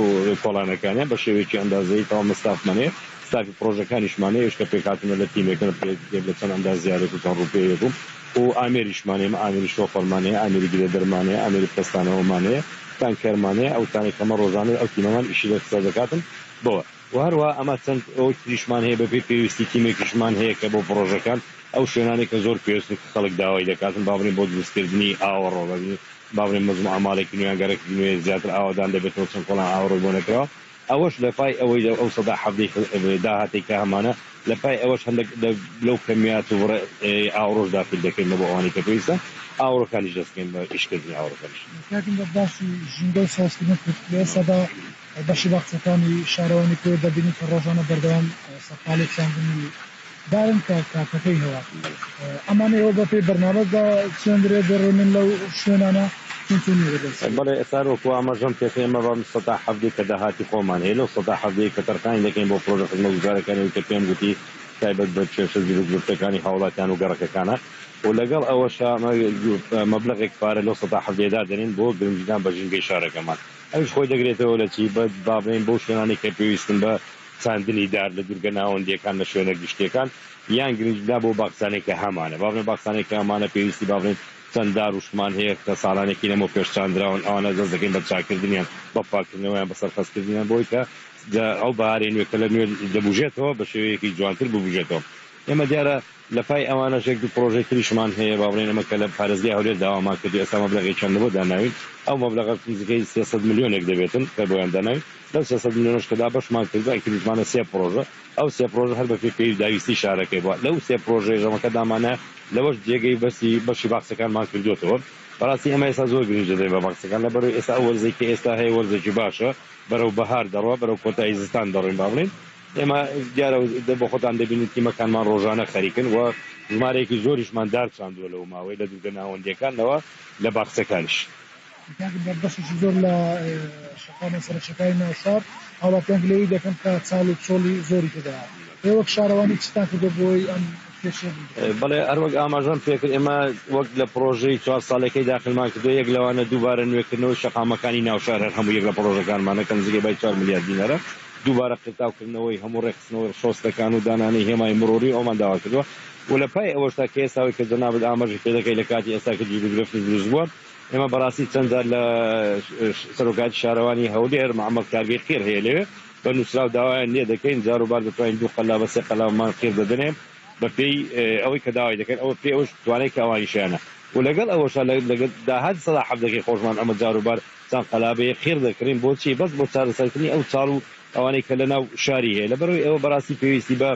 کۆڵانەکانیان بە شێوەیەکی ئەندازەیی تەواو ستافمان هەیە ستافی پڕۆژەکانیشمان هەیە کە پێکهاتوونە لە تیمێکن پێک لە چەند ئەندازیارێک و چەند ڕووپێوێک و و ئامێریشمان هەیە، ئێمە ئامێری شۆفەرمان هەیە، ئامێری گرێدەرمان هەیە، ئامێری پەستانەوەمان هەیە، تانکەرمان هەیە، ئەو تانەی کەمە ڕۆژانە ئەو تیمەمان ئیشی لەسەر دەکاتن بەوە. وە هەروەها ئەمە چەند ئەوەی تریشمان هەیە بەپێی پێویستی تیمێکیشمان هەیە کە بۆ پڕۆژەکان ئەو شوێنانەی کە زۆر پێویستن کە خەڵک داوای دەکاتن با بڵێین بۆ دروستکردنی ئاوەڕۆ با بڵێین مەجموعە ماڵێکی نوێ یان گەڕەکێکی نوێ زیاتر ئاوەدان دەبێتەوە چەند کۆڵان ئاوەڕۆی بۆ نەکراوە ئەوەش لە پای ئەوەی لە ئەو 17% داهاتەی کە هەمانە لە پای ئەوەش هەندێک لەو کەمیات و بڕە ئاوڕۆش داخیل دەکەین بۆ ئەوانەی کە پێویستە ئاوڕۆکانیش دەست بکەین بە ئیشکردنی ئاوڕۆکانیش. کاک ئیمداد باسی ژینگە و سەوزکردنت کرد، لە ئێستادا بەشی باخچەکانی شارەوانی کۆیە دەبینین کە ڕۆژانە بەردەوام سەرقاڵی چاندنی دارن کە کاتەکەی هەیە ئەمانە ئێوە بەپێی بەرنامە دەچێندرێت دەڕوێنن لەو شوێنانە چۆن چۆنیە بەدەست. بەڵێ ئێستا وەکو ئاماژەم پێکرد ئێمە بەم 17% کە داهاتی خۆمان هەیە لەو 17% کە تەرخانی دەکەین بۆ پڕۆژە خزمەتگوزارەکانی ئەوی کە پێم گوتی تایبەت بە کێشە گیروگرفتەکانی هاوڵاتیان و گەڕەکەکانە و لەگەڵ ئەوەشا مەبلەغێک پارە لەو 17% دادەنێین بۆ گرنگیدان بە ژینگەی شارەکەمان ئەویش خۆی دەگرێتەوە لە چی بە با بڵێین بەو شوێنانەی کە پێویستن بە چاندنی دار لە دوورگە ناوەندییەکان لە شوێنە گشتییەکان یان گرنگیدان بەو باخچانەی کە هەمانە با بڵێین باخچانەی کە هەمانە پێویستی با بڵێین چەند دار و شتمان هەیە کە ساڵانێکی لەمەو پێش چاندراون ئەوانە دەست دەکەین بە چاککردنیان بە پاککردنەوەیان بە سەرخەستکردنیان بۆی کە. ئەو بەهارەی نوێ کە لە نوێ دەبوژێتەوە بە شێوەیەکی جوانتر ببوژێتەوە. ئێمە دیارە لە پای ئەوانەش یەک دوو پڕۆژەی تریشمان هەیە با بڵێین ئەمە کە لە پارێزگای هەولێر داوامان کردو ئێستا مەبلەغێکیان لەبۆ داناوین ئەو مەبلەغەش نزیکەی 300 ملیۆنێک دەبێتن کە بۆیان داناوین لەو 300 ملیۆنەش کە دابەشمان کردوە کردیشمانە سێ پڕۆژە ئەو سێ پڕۆژە هەر بەپێی پێویداویستی شارەکەی بوە لەو سێ پڕۆژەیەش ئەمە کە دامانە لەوەش جێگەی بەسی بەشی باخچەکانمان کردوەتەوە بەڕاستی ئێمە ئێستا زۆر گرنج دەدەین بە باخچەکان لەبەرئەوەی ئێستا ئەو وەرزەی کە ئێستا هەیە وەرزێکی باشە بەرەو بەهار دەڕوا بەرەو کۆتایی زستان دەڕۆین با بڵێین ئێمە دیارە بۆ خۆتان دەبینن تیمەکانمان ڕۆژانە خەریکن و ژمارەیەکی زۆریشمان دار چاندووە لەو ماوەی لە دوورگە ناوەندییەکانەوە لە باخچەکانیش. کاک بە بەشێکی زۆر لە شەقامە سەرەکیەکانی ناو شار هاوڵاتیان گلەیی دەکەن کە چاڵ و چۆڵی زۆری تێدایە ئێوە وەک شارەوانی چیتان کردوە بۆ ئەوەی ئەم کێشەیە بگرنەوە؟ بەڵێ هەروەک ئاماژەم پێکرد ئێمە وەک لە پڕۆژەی چوار ساڵەکەی داخلمان کردوە یەک لەوانە دووبارە نوێکردنەوەی شەقامەکانی ناو شار هەر هەموو یەک لە پڕۆژەکانمانە کە نزیکەی بای چوار ملیار دینارە دووبارە قیرتاوکردنەوەی هەموو ڕێکخستنەوەی شۆستەکان و دانانی هێمای مروری ئەومان داوا کردوە و لە پای ئەوەشدا کە ئێستا ئەوەی کە جەنابت ئاماژەی پێدەکەی لە کاتی ئێستا کە گیروگرفت دروست بووە ئێمە بەڕاستی چەند جار لە سەرۆکایەتی شارەوانی هەولێر مەعمەڵ کارگەی قیر هەیە لەوێ بە نووسراو داوایان لێ دەکەین جاروبار دەتوانین دوو قەلابە سێ قەلابەمان قیر دەدەنێ بە پێی ئەوەی کە داوای دەکەن ئەوە پێ ئەوش توانای کە ئەوانیشیانە و لەگەڵ ئەوەشا لەگەڵ داهاتی 17%ەکەی خۆشمان ئەمە جاروبار چەند قەلابەیەک قیر دەکڕین بۆچی بەس بۆ چارەسەرکردنی ئەو چاڵ و ئەوانەی کە لەناو شاری هەیە لەبەرئەوەی ئەوە بەڕاستی پێویستی بە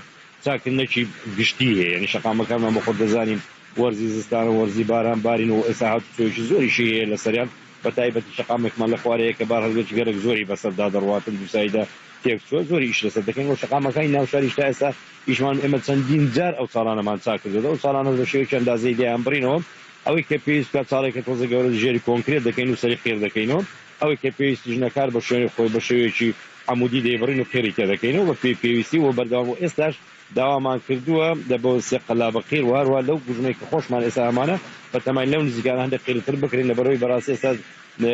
چاکردنێکی گشتی هەیە یانی شەقامەکانمان بۆ خۆت دەزانین وەرزی زستانە و وەرزی باران بارین و ئێستا هاتوچۆیەکی زۆریشی هەیە لەسەریان بە تایبەتی شەقامێکمان لە خوارێ هەیە کە بارهەڵگرێکی گەلەک زۆری بەسەردا دەڕواتن دووسایدە تێکچووە زۆری ئیش لەسەر دەکەین و شەقامەکانی ناوشاریش تا ئێستا ئیشمان ئێمە چەندین جار ئەو چاڵانەمان چاک کردووە ئەو چاڵانەش بە شێوەیەکی ئەندازەیی لێیان بڕینەوە ئەوەی کە پێویست بکات چاڵێکە تۆزە گەورە ژێری کۆنکرێت دەکەین و سەری قیر دەکەینەوە ئەوەی کە پێویستیش نەکات بە شوێنی خۆی بە شێوەیەکی عەمودی دەیبڕین و قیڕی تێدەکەینەوە بە پێی پێویستی و بەردەوام و ئێستاش داوامان کردووە لە بۆ سێ قەلابە قیر و هەروەها لەو گوژمەی کە خۆشمان ئێستا هەمانە بە تەماین لەو نزیکانە هەندێک قیرتر بکرێن لەبەرئەوەی بەڕاستی ئێستا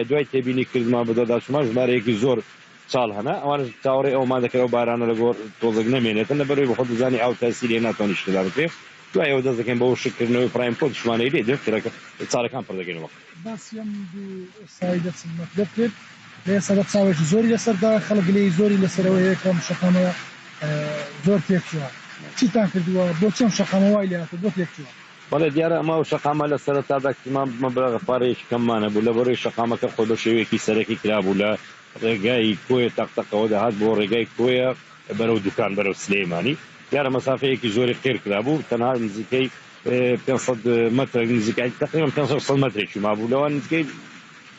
دوای تێبینی کردمان بەدواداچوومان ژمارەیەکی زۆر چاڵ هەنە ئەوانەش چاوەڕێی ئەوەمان دەکرد ئەو بارانە لە گۆڕ تۆزێک نەمێنێتن لەبەرئەوەی بەخۆت دەزانی ئاو تەئسیری هەیە ناتوانانی شتێ دابکرێ دوای ئەوە دەست دەکەین بە وشک کردنەوەی پرایم کۆتیشمان هەیە لێ دێت قیرەکە چاڵەکان پڕ دەکەینەوە. باسی ئەم دوو سایدە چ دەکرێت لە ئێستادا چاوێکی زۆری لەسەردایە، خەڵک گلەیی زۆری لەسەرەوە هەیە کە ئەم شەقامە زۆر تێکچووە. چیتان کردووە؟ بۆچی ئەم شەقامە وای لێهاتووە؟ بۆ تێکچووە؟ بەڵێ دیارە ئەمە ئەو شەقامە لە سەرەتادا کردمان مەبلەغە پارەیەکی کەممان هەبوو لەبەرەی شەقامەکە خۆی بە شێوەیەکی سەرەکی کرابوو لە ڕێگای کۆیە تەقتەقەوە دەهات بۆ ڕێگای کۆیە بەرەو دوکان بەرەو سلێمانی دیارە مەسافەیەکی زۆری قیر کرابوو تەنها نزیکەی 500 مەترێک نزیکای تقریبا 500 مەترێکی مابوو لەوان نزیکەی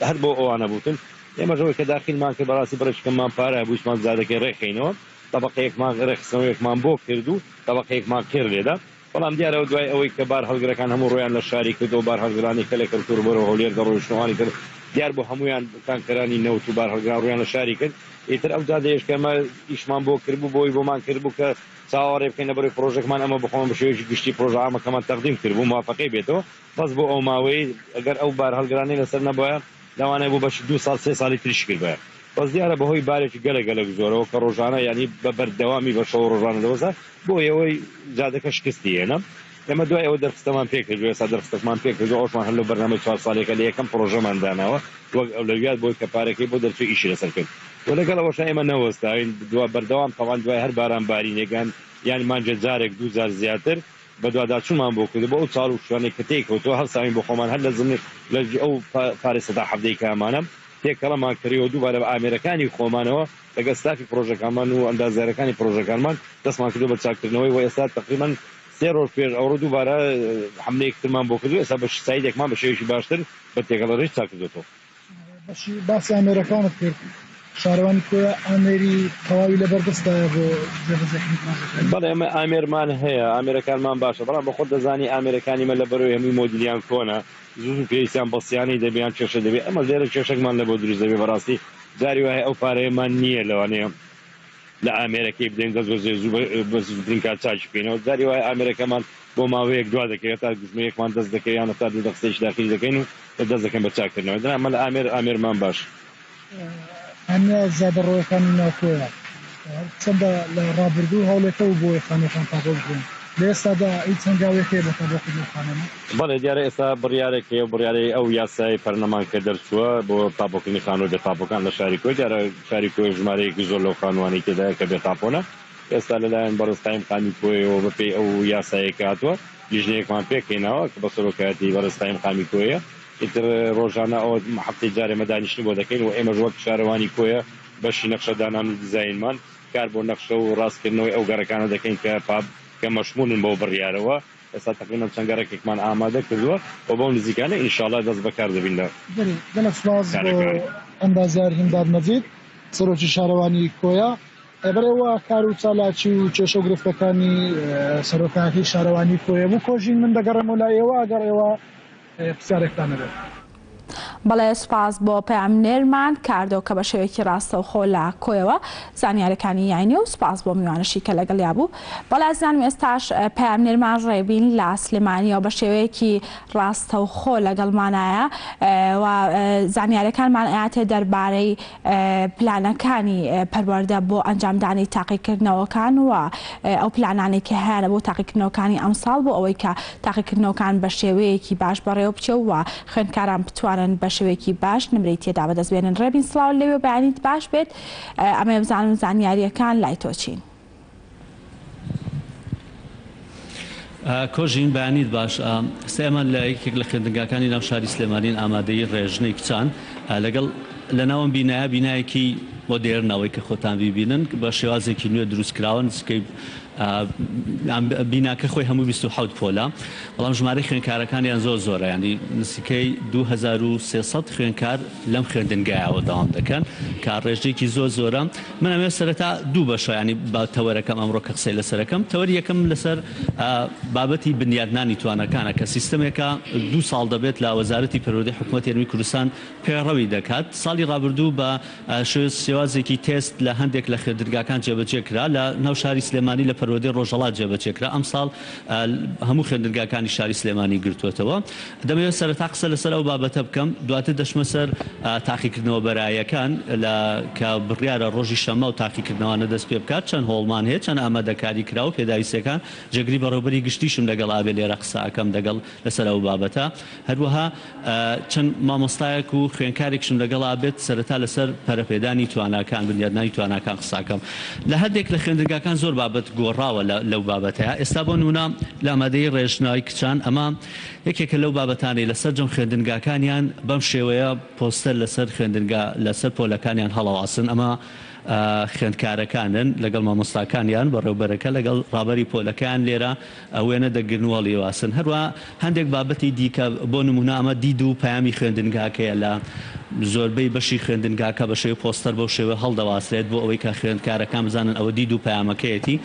هەر بۆ ئەوانە بوتن ئێمەش ئەوەی کە داخیلمان کرد بەڕاستی بڕێکی کەممان پارە هەبوو ویستمان جادەکەی ڕێکخەینەوە تەبەقەیەکمان ڕێکخستنەوەیەکمان بۆ کرد و تەبەقەیەکمان قیر لێدا بەڵام دیارە دوای ئەوەی کە بار هەڵگرەکان هەموو ڕوویان لە شاری کردەوە بار هەڵگرانی کە لە کەرکوور بەرەو هەولێر دەڕۆیشتن ئەوانی تر دیار بوو هەموویان تانکەرانی نەوت و بار هەڵگران ڕوویان لە شاری کرد ئیتر ئەو جادەیەش کە ئێمە ئیشمان بۆ کردبوو بۆی بۆمان کردبوو کە چاوەڕێ بکەین لەبەرەی پڕۆژەکەمان ئەمە بخۆمان بە شێوەیەکی گشتی پڕۆژە عامەکەمان تەقدیم کردبوو موافەقەی بێتەوە بەس بۆ ئەو ماوەیەی گەر ئەو بارهەڵگرانەی لەسەر نەبوایە لەوانەیە بۆ بەشی دوو ساڵ سێ ساڵی تریشی کردبایە بەس دیارە بەهۆی بارێکی گەلەک گەلەک زۆرەوە کە ڕۆژانە یانی بە بەردەوامی بە شەو و ڕۆژانە دەوەستا بۆ ئەوەی جادەکە شکستی هێنا ئێمە دوای ئەوە دەرخستەمان پێ کردو ئێستا دەرخستەکمان پێ کردو ئەوشمان هەر لەو بەرنامەی چوار ساڵیەکە لە یەکەم پڕۆژەمان داناوە وەک ئەولەویات بۆی کە پارەکەی بۆ دەرچوو ئیشی لەسەر کرد و لەگەڵ ئەوەشا ئێمە نەوەستاوین دوا بەردەوام تەبعەن دوای هەر باران بارینێک یان یان مانگێ جارێک دوو جار زیاتر بەدواداچوونمان بۆ کردو بۆ ئەو چاڵ و شوێنەی کە تێی کەوتووە هەڵساوین بۆ خۆمان هەر لە زمنی لە ئەو پارەی 17%ی کە هەمانە تێکەڵەمان کڕیوە دووبارە بە ئامێرەکانی خۆمانەوە لەگەڵ ستافی پڕۆژەکانمان و ئەندازیارەکانی پڕۆژەکانمان دەستمان کردووە بە چاککردنەوەی و ئێستا تەقریبەن سێ ڕۆژ پێش ئەوڕۆ دووبارە حەملەیەکی ترمان بۆ کردو ئێستا بە سایدێکمان بە شێوەیەکی باشتر بە تێکەڵەڕێژ چاککردۆتەوە. بەشی باسی ئامێرەکانت کرد، شارەوانی کۆیە ئامێری تەواوی لەبەردەستدایە بۆ جێبەجێکردنی پرۆژەکانی؟ بەڵێ ئێمە ئامێرمان هەیە، ئامێرەکانمان باشە، بەڵام بەخۆت دەزانی ئامێرەکانی مە لەبەرئەوەی هەمووی مۆدیلیان کۆنە، زوو زوو پێویستیان بە سیانەی دەبێ یان کێشە دەبێ، ئەمەش لێرە کێشەکمان لەبۆ دروست دەبێ، بەڕاستی جاری وایە ئەو پارەیەمان نییە لەوانەیە لە ئامێرەکەی بدەین دەست بەجێ زوو بە زووترین کات چاکی بکەینەوە، جاری وایە ئامێرەکەمان بۆ ماوەیەک دوا دەکەوێت تا گوژمەیەکمان دەست دەکەوێت یان هەتا دوو دەخستەیەکی داخیلی دەکەین و دەست دەکەین بە چاککردنەوەی دەنا ئەمە لە ئامێر ئامێرمان باش. خانووە زیادەڕۆیەکانی ناوخۆیە، هەرچەندە لە ڕابردوو هەوڵێک هەبوو بۆ ئەوەی خانووەکان تاپۆ بکرێن. لە ئێستادا هیچ هەنگاوێک هەیە بۆ تابۆکردنی ئەو خانوانە؟ بەڵێ دیارە ئێستا بڕیارێک هەیە و بڕیارەی ئەو یاسای پەرلەمان کە دەرچووە بۆ تاپۆکردنی خانووە بێ تاپۆکان لە شاری کۆیە، دیارە شاری کۆیە ژمارەیەکی زۆر لەو خانووانەی تێدایە کە بێ تاپۆنە، ئێستا لەلایەن بەڕێز قایمقامی کۆیەوە بەپێی ئەو یاسایەی کە هاتووە لیژنەیەکمان پێکهێناوە کە بە سەرۆکایەتی بەڕێز قایمقامی کۆیە ئیتر ڕۆژانە ئەوە هەفتەی جارێ ئێمە دانیشتن بۆ دەکەین و ئێمەش وەک شارەوانی کۆیە بەشی نەخشەدانان و دیزاینمان کار بۆ نەخشە و ڕاستکردنەوەی ئەو گەڕەکانە دەکەین کە پاب کە مەشموولن بەو بڕیارەوە، ئێستا تەقریبەن چەند گەڕەکێکمان ئامادە کردووە و بەو نزیکانە ان شاء اللە دەست بەکار دەبین لە بەڵێ گەلەک سوپاس بۆ کارەکان. ئەندازیار هیمداد مەجید سەرۆکی شارەوانی کۆیە. بەڕێوە کار و چالاکی و کێشە و گرفتەکانی سەرۆکایەتی شارەوانی کۆیە بوو. کۆژین من دەگەڕێمەوە لای ئێوە ئەگەر ئێوە پرسیارێکتان هەبێت. بەڵێ سوپاس بۆ پەیامنێرمان کاردۆ کە بە شێوەیەکی ڕاستەوخۆ لە کۆیەوە زانیارەکانی یاینێ و سوپاس بۆ میوانەشی کە لەگەڵیا بوو. بەڵێ ئازیزانم ئێستاش پەیامنێرمان ڕێبین لە سلێمانیەوە بە شێوەیەکی ڕاستەوخۆ لەگەڵمانایە و زانیارەکانمان ئەیاتێ دەربارەی پلانەکانی پەروەردە بۆ ئەنجامدانی تاقیکردنەوەکان و ئەو پلانانەی کە هەیانە بۆ تاقیکردنەوەکانی ئەمساڵ بۆ ئەوەی کە تاقیکردنەوەکان بە شێوەیەکی باش بەڕێوە بچێ و خوێندکاران بتوانن بە شێوەیەکی باش نمرەی تێدا بەدەست بێنن. ڕێبین سڵاو لەوێ بەیانیت باش بێت ئەمەوێ بزانم زانیارییەکان لای تۆ چین؟ کۆژین بەیانیت باش ئێستا ئێمە لە یەکێک لە خوێندنگاکانی ناو شاری سلێمانین ئامادەی ڕێژنەی کچان لەگەڵ لە ناوم بینایە بینایەکی مۆدێرن ئەوەی کە خۆتان بیبینن بە شێوازێکی نوێ دروست کراوە نزیکەی بیناکە خۆی هەموو 27 پۆلە بەڵام ژمارەی خوێندکارەکانیان زۆر زۆرە یانی نزیکەی 2300 خوێندکار لەم خوێندنگایەوە دەوام دەکەن کە ڕێژەیەکی زۆر زۆرە من ئەمەوێت سەرەتا دوو بەشە یانی با تەوەرەکەم ئەمڕۆ کە قسەی لەسەرەکەم تەوەری یەکەم لەسەر بابەتی بنیادنانی توانەکانە کە سیستەمێکە دوو ساڵ دەبێت لە وەزارەتی پەروەردەی حکوومەتی هەرێمی کوردستان پەیڕەوی دەکات ساڵی ڕابردوو بە شێوازێکی تێست لە هەندێک لە خوێندنگاکان جێبەجێ کرا لە ناو شاری سلێمانی لە پەروەردەی ڕۆژهەڵات جێبەجێ کرا ئەمساڵ هەموو خوێندنگاکانی شاری سلێمانی گرتووەتەوە. دەمەوێت سەرەتا قسە لەسەر ئەو بابەتە بکەم، دواتر دەچمە سەر تاقیکردنەوە بەرایەکان لە کە بڕیارە ڕۆژی شەممە ئەو تاقیکردنەوانە دەست پێ بکات، چەند هۆڵمان هەیە، چەند ئامادەکاری کراوە، پێداویستیەکان، جێگری بەڕێوەبەری گشتیشم لەگەڵ ئابێ لێرە قسە ئەکەم دەگەڵ لەسەر ئەو بابەتە. هەروەها چەند مامۆستایەک و خوێندکارێکیشم لەگەڵا بێت، سەرەتا لەسەر پەرەپێدانی تواناکان، بنیادنانی تواناکان قسە ئەکەم. لە هەندێک لە خوێندنگاکان زۆر بابەت گۆڕاوە لەو بابەتەیا. ئێستا بۆ نموونە لە ئامادەیی ڕێژنای کچان ئەمە یەکێکە لەو بابەتانەی لە سەرجەم خوێندنگاکانیان بەم شێوەیە پۆستەر لەسەر خوێندنگا لەسەر پۆلەکانیان هەڵەواسن. ئەمە خوێندکارەکانن لەگەڵ مامۆستاکانیان، بەڕێوبەرەکە لەگەڵ ڕابەری پۆلەکەیان لێرە وێنە دەگرن و هەڵیواسن. هەروەها هەندێک بابەتی دیکە، بۆ نموونە ئەمە دید و پەیامی خوێندنگاکەیە لە زۆربەی بەشی خوێندنگاکە بە شێوەی پۆستەر بەو شێوەیە هەڵدەواسرێت بۆ ئەوەی کە خوێندکارەکان بزانن ئەوە دید و پەیامەکەیەتی.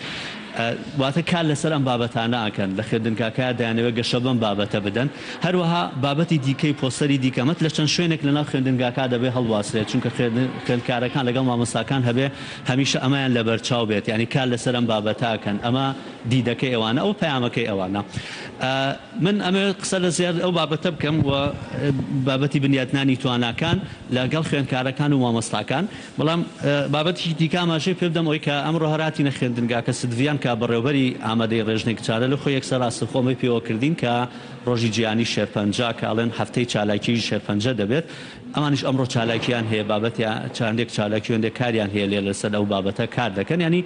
واتە کار لەسەر ئەم بابەتانە ئەکەن لە خوێندنگاکەیا دەیانەوێت گەشە بەم بابەتە بدەن. هەروەها بابەتی دیکەی پۆستەری دیکە ئەمە لە چەند شوێنێک لەناو خوێندنگاکە دەبێت هەڵبواسرێت چونکە خوێندکارەکان لەگەڵ مامۆستاکان هەبێ هەمیشە ئەمەیان لەبەرچاو بێت یانی کار لەسەر ئەم بابەتە ئەکەن ئەمە دیدەکەی ئەوانە ئەوە پەیامەکەی ئەوانە. من ئەمەوێت قسە لە زیاد ئەو بابەتە بکەم و بابەتی بنیاتنانی تواناکان لە گەڵ خوێندکارەکان و مامۆستاکان بەڵام بابەتێکی دیکە ئاماژەی پێ بدەم ئەوەی کە ئەمڕۆ هەر هاتینە خوێندنگاکە سدڤیان کە بەڕێوبەری ئامادەی ڕێژنەی کچانە لە خۆی یەکسەر ڕاستەوخۆ ئەمەی پێوە کردین کە ڕۆژی جیهانی شێرپەنجە کە ئەڵێن هەفتەی چالاکیی شێرپەنجە دەبێت ئەمانیش ئەمڕۆ چالاکیان هەیە بابەتیان چاندێک چالاکی هەندێک کاریان هەیە لێرە لەسەر ئەو بابەتە کار دەکەن یانی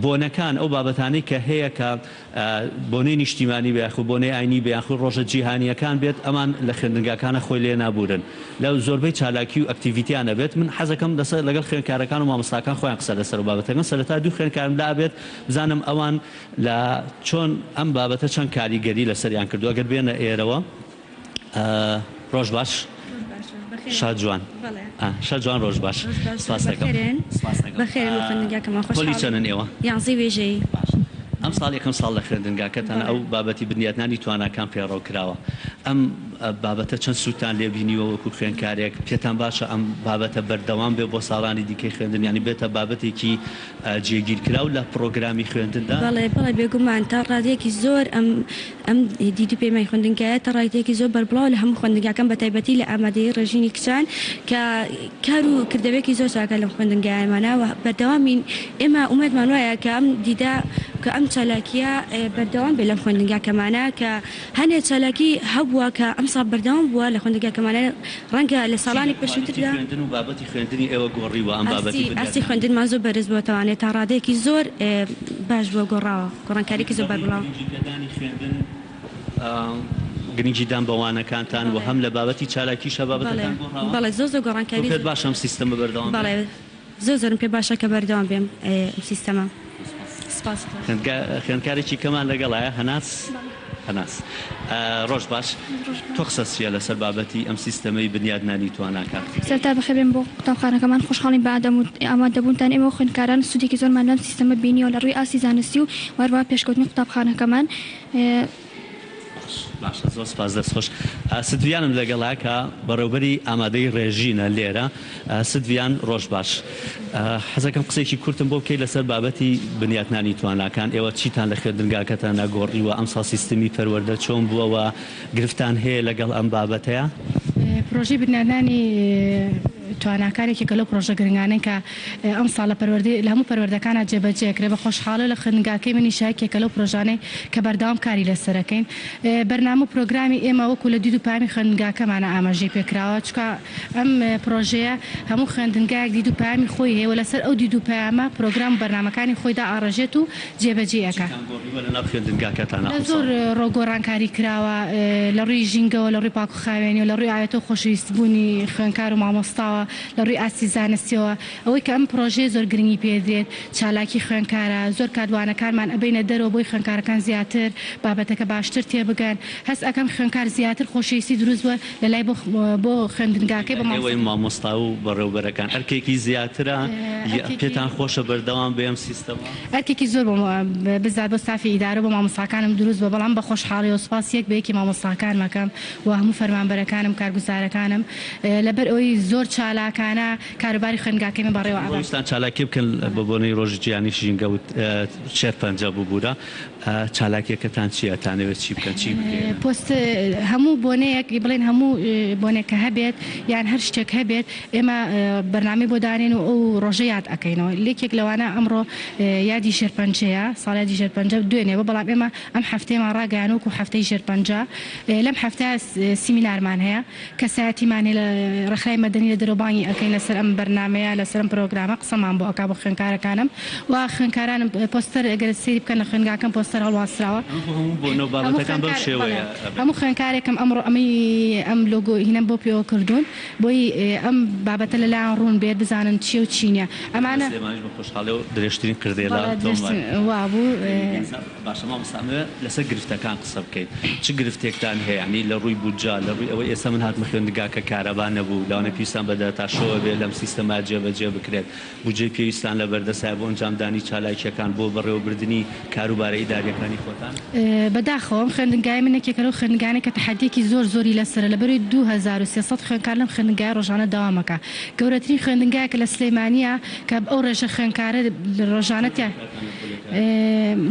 بۆنەکان ئەو بابەتانەی کە هەیە کە بۆنەی نیشتیمانی بێ یاخود بۆنەی ئاینی بێ یاخود ڕۆژە جیهانییەکان بێت ئەمان لە خوێندنگاکانە خۆی لێ نابوورن لە زۆربەی چالاکی و ئەکتیڤیتیان ئەبێت من حەزەکەم لەسەر لەگەڵ خوێندکارەکان و مامۆستاکان خۆیان قسە لەسەر ئەو بابەتە بکەن سەرەتا دوو خوێندکارم لا ئەبێت بزانم ئەوان لە چۆن ئەم بابەتە چەند کاریگەری لەسەریان کردووە گەر بێنە ئێرەوە. ڕۆژ باش شا جوان شا جوان ڕۆژ باش سپاس دەکەم سپاس دەکەم پۆلی چەنن ئێوە یانزەی وێژەیی باش ئەم ساڵ یەکەم ساڵ لە خوێندنگاکەتان ئەو بابەتی بنیاتنانی تواناکان پەیڕەو کراوە ئەم. بابەتە چەند سوودتان لێ بینیوە وەکو خوێندکارێک؟ پێتان باشە ئەم بابەتە بەردەوام بێ بۆ ساڵانی دیکەی خوێندن یانی بێتە بابەتێکی جێگیرکراو لە پڕۆگرامی خوێندندا؟ بەڵێ بەڵێ بێگومان تا ڕادەیەکی زۆر ئەم ئەم دید و پەیمای خوێندنگایە تا ڕادەیەکی زۆر بەربڵاوە لە هەموو خوێندنگاکان بە تایبەتی لە ئامادەیی ڕێژینی کچان کە کار و کردەوەیەکی زۆر چاکە لەم خوێندنگایەمانە و بەردەوامین ئێمە ئومێدمان وایە کە ئەم دیدە کە ئەم چالاکییە بەردەوام بێت لەم خوێندنگاکەمانە کە هەنێ چالاکی هەبووە کە ئەمساڵ بەردەوام بووە لە خوێندنگاکەمانە ڕەنگە لە چی لە ساڵانی کوالیتی پێشووتردا خوێندن و بابەتی خوێندنی ئێوە گۆڕیوە ئەم بابەتی ئاستی ئاستی بنیاتنانی؟ خوێندنمان زۆر بەرز بۆتەوانێ تا ڕادەیەکی زۆر باش بووە گۆڕاوە گۆڕانکاریەکی لە زۆر ڕووی بەربڵاو. گرنگی پێدانی خوێندن گرنگی دان بە وانەکانتان و بەڵێ هەم لە بابەتی چالاکیشا بەڵێ بابەتەکان گۆڕاوە؟ بەڵێ زۆر زۆر تۆ گۆڕانکاری پێت زۆر باشە ئەم سیستەمە بەردەوام بێ؟ بەڵێ زۆر زۆرم پێ باشە کە بەردەوام بێ ئەم سیستەمە. سپاس. سپاس. خوێندکارێکی کەمان لەگەڵایە هەناس هەناس ڕۆژ باش تۆ قسەت چیە لەسەر بابەتی ئەم سیستەمەی بنیادنانی تواناکان؟ سەرەتا بەخێربێن بۆ قوتابخانەکەمان خۆشحاڵین بە ئامادەبوونتان ئێمە خوێندکاران سوودێکی زۆرمان لەم سیستەمە بینیوە لە ڕووی ئاستی زانستی و هەروەها پێشکەوتنی قوتابخانەکەمان. باشە زۆر سپاس دەست خۆش. سدڤیانم لەگەڵە کە بەڕێوبەری ئامادەی ڕێژینە لێرە. سدڤیان ڕۆژ باش. حەزەکەم قسەیەکی کورتم بۆ بکەی لەسەر بابەتی بنیاتنانی تواناکان ئێوە چیتان لە خوێندنگاکەتانا گۆڕیوە ئەمساڵ سیستمی پەروەردە چۆن بووە و گرفتان هەیە لەگەڵ ئەم بابەتەیا؟ پرۆژەی بنیاتنانی تواناکان یەکێکە لەو پرۆژە گرنگانەی کە ئەمساڵ لە پەروەردەی لە هەموو پەروەردەکانا جێبەجێ ئەکرێ، بە خۆشحاڵیەوە لە خوێندنگاکەی منیش یەکێکە لەو پرۆژانەی کە بەردەوام کاری لەسەر ئەکەین. بەرنامە و پرۆگرامی ئێمە وەکو لە دید و پەیامی خوێندنگاکەمانا ئاماژەی پێکراوە، چونکە ئەم پرۆژەیە هەموو خوێندنگایەک دید و پەیامی خۆی هەیە و لەسەر ئەو دید و پەیامە پرۆگرام و بەرنامەکانی خۆی دائەڕێژێت و جێبەجێی ئەکا. چیتان گۆڕیوە لەناو خوێندنگاکەتانا لە ئەمساڵ؟ زۆر ڕۆ گۆڕانکاری کراوە، لە ڕووی ژینگەوە، لە ڕووی پاک و خاوێنیەوە، لە ڕووی ئاوێتە و خۆشەویست بوونی خوێندکار و مامۆستاوە، لە ڕووی ئاستی زانستیەوە، ئەوەی کە ئەم پڕۆژەیە زۆر گرنگی پێدرێت چالاکی خوێندکارە، زۆر کات وانەکانمان ئەبەینە دەرەوە بۆی خوێندکارەکان زیاتر بابەتەکە باشتر تێبگەن، هەست ئەکەم خوێندکار زیاتر خۆشەویستی دروست بووە لە لای بۆ بۆ خوێندنگاکەی بۆ ئێوەی مامۆستاکەی. مامۆستا و بەڕێوبەرەکان ئەرکێکی زیاترە یا ئەرکێکی. پێتان خۆشە بەردەوام بێ ئەم سیستەمە؟ ئەرکێکی زۆر بۆ بزات بۆ ستافی ئیدارە و بۆ مامۆستاکانم دروست بووە، بەڵام بە خۆشحاڵیەوە سوپاسی یەک بە یەکی مامۆستاکانم ئەکەم و هەموو فەرمانبەرەکانم، کارگوزارەکانم لەبەر ئەوەی زۆر چالاکانە کاروباری خوێندگاکەی من بەڕێوە ئەمڕۆ ئەبەن. ویستان چالاکی بکەن بە بۆنەی ڕۆژی جیهانی ژینگە و شێرپەنجە ببورە چالاکیەکەتان چیە ئەتانەوێت چی بکەن چی بگەیەنن؟ پۆست هەموو بۆنەیەک بڵێن هەموو بۆنێک کە هەبێت یان هەر شتێک هەبێت ئێمە بەرنامەی بۆ دانێن و ئەو ڕۆژە یاد ئەکەینەوە لێکێک لەوانە ئەمڕۆ یادی شێرپەنجەیە ساڵیادی شێرپەنجە دوێنێ بوو بەڵام ئێمە ئەم هەفتەیەمان ڕاگەیان وەکو هەفتەی شێرپەنجە لەم هەفتە سیمینارمان هەیە کەسایەتیمان هەیە لە ڕێکخراوی مەدەنی لە دەرەوە بانگی ئەکەین لەسەر ئەم بەرنامەیە لەسەر ئەم پرۆگرامە قسەمان بۆ ئەکا بۆ خوێندکارەکانم و خوێندکارانم پۆستەر ئەگەر سەیری بکەن لە خوێندگاکەم پۆستەر هەڵواسراوە ئەمە بۆ هەموو بۆنە و هەموو بابەتەکان بەم خوێندکار بەڵێ شێوەیە ئەبێت. هەموو خوێندکارێکم ئەمڕۆ ئەمەی ئەم لۆگۆ هینەم بۆ پێوە کردوون بۆی ئەم بابەتە لەلایان ڕوون بێت بزانن چیە و چی نیە ئەمانە. سلێمانیش بە خۆشحاڵیەوە درێژترین قردێلە بەڵێ تۆمار درێژترین وابوو. باشە مامۆستا ئەمەوێ لەسەر گرفتەکان قسە بکەین چ گرفتێکتان هەیە یانی لە ڕووی بودجە لە ڕووی ئەوەی ئێستا من هاتمە خوێندنگاکە کارەبا نەبوو لەوانەیە پێویستان بە داتاشۆوە بێ لەم سیستەمە جێبەجێ بکرێت بودجەی پێویستان لەبەردەست هەیە بۆ ئەنجامدانی چالاکییەکان بۆ بەڕێوەبردنی کاروبارە ئیدارییەکانی خۆتان؟ بەداخەوە ئەم خوێندنگایەی من یەکێکە لەو خوێندنگانەی کە تەحەدیەکی زۆر زۆری لەسەرە لەبەرئەوەی 2300 خوێندکار لەم خوێندنگایە ڕۆژانە دەوام ئەکا گەورەترین خوێندنگایەکە لە سلێمانیە کە ئەو ڕێژە خوێندکارە ڕۆژانە تیا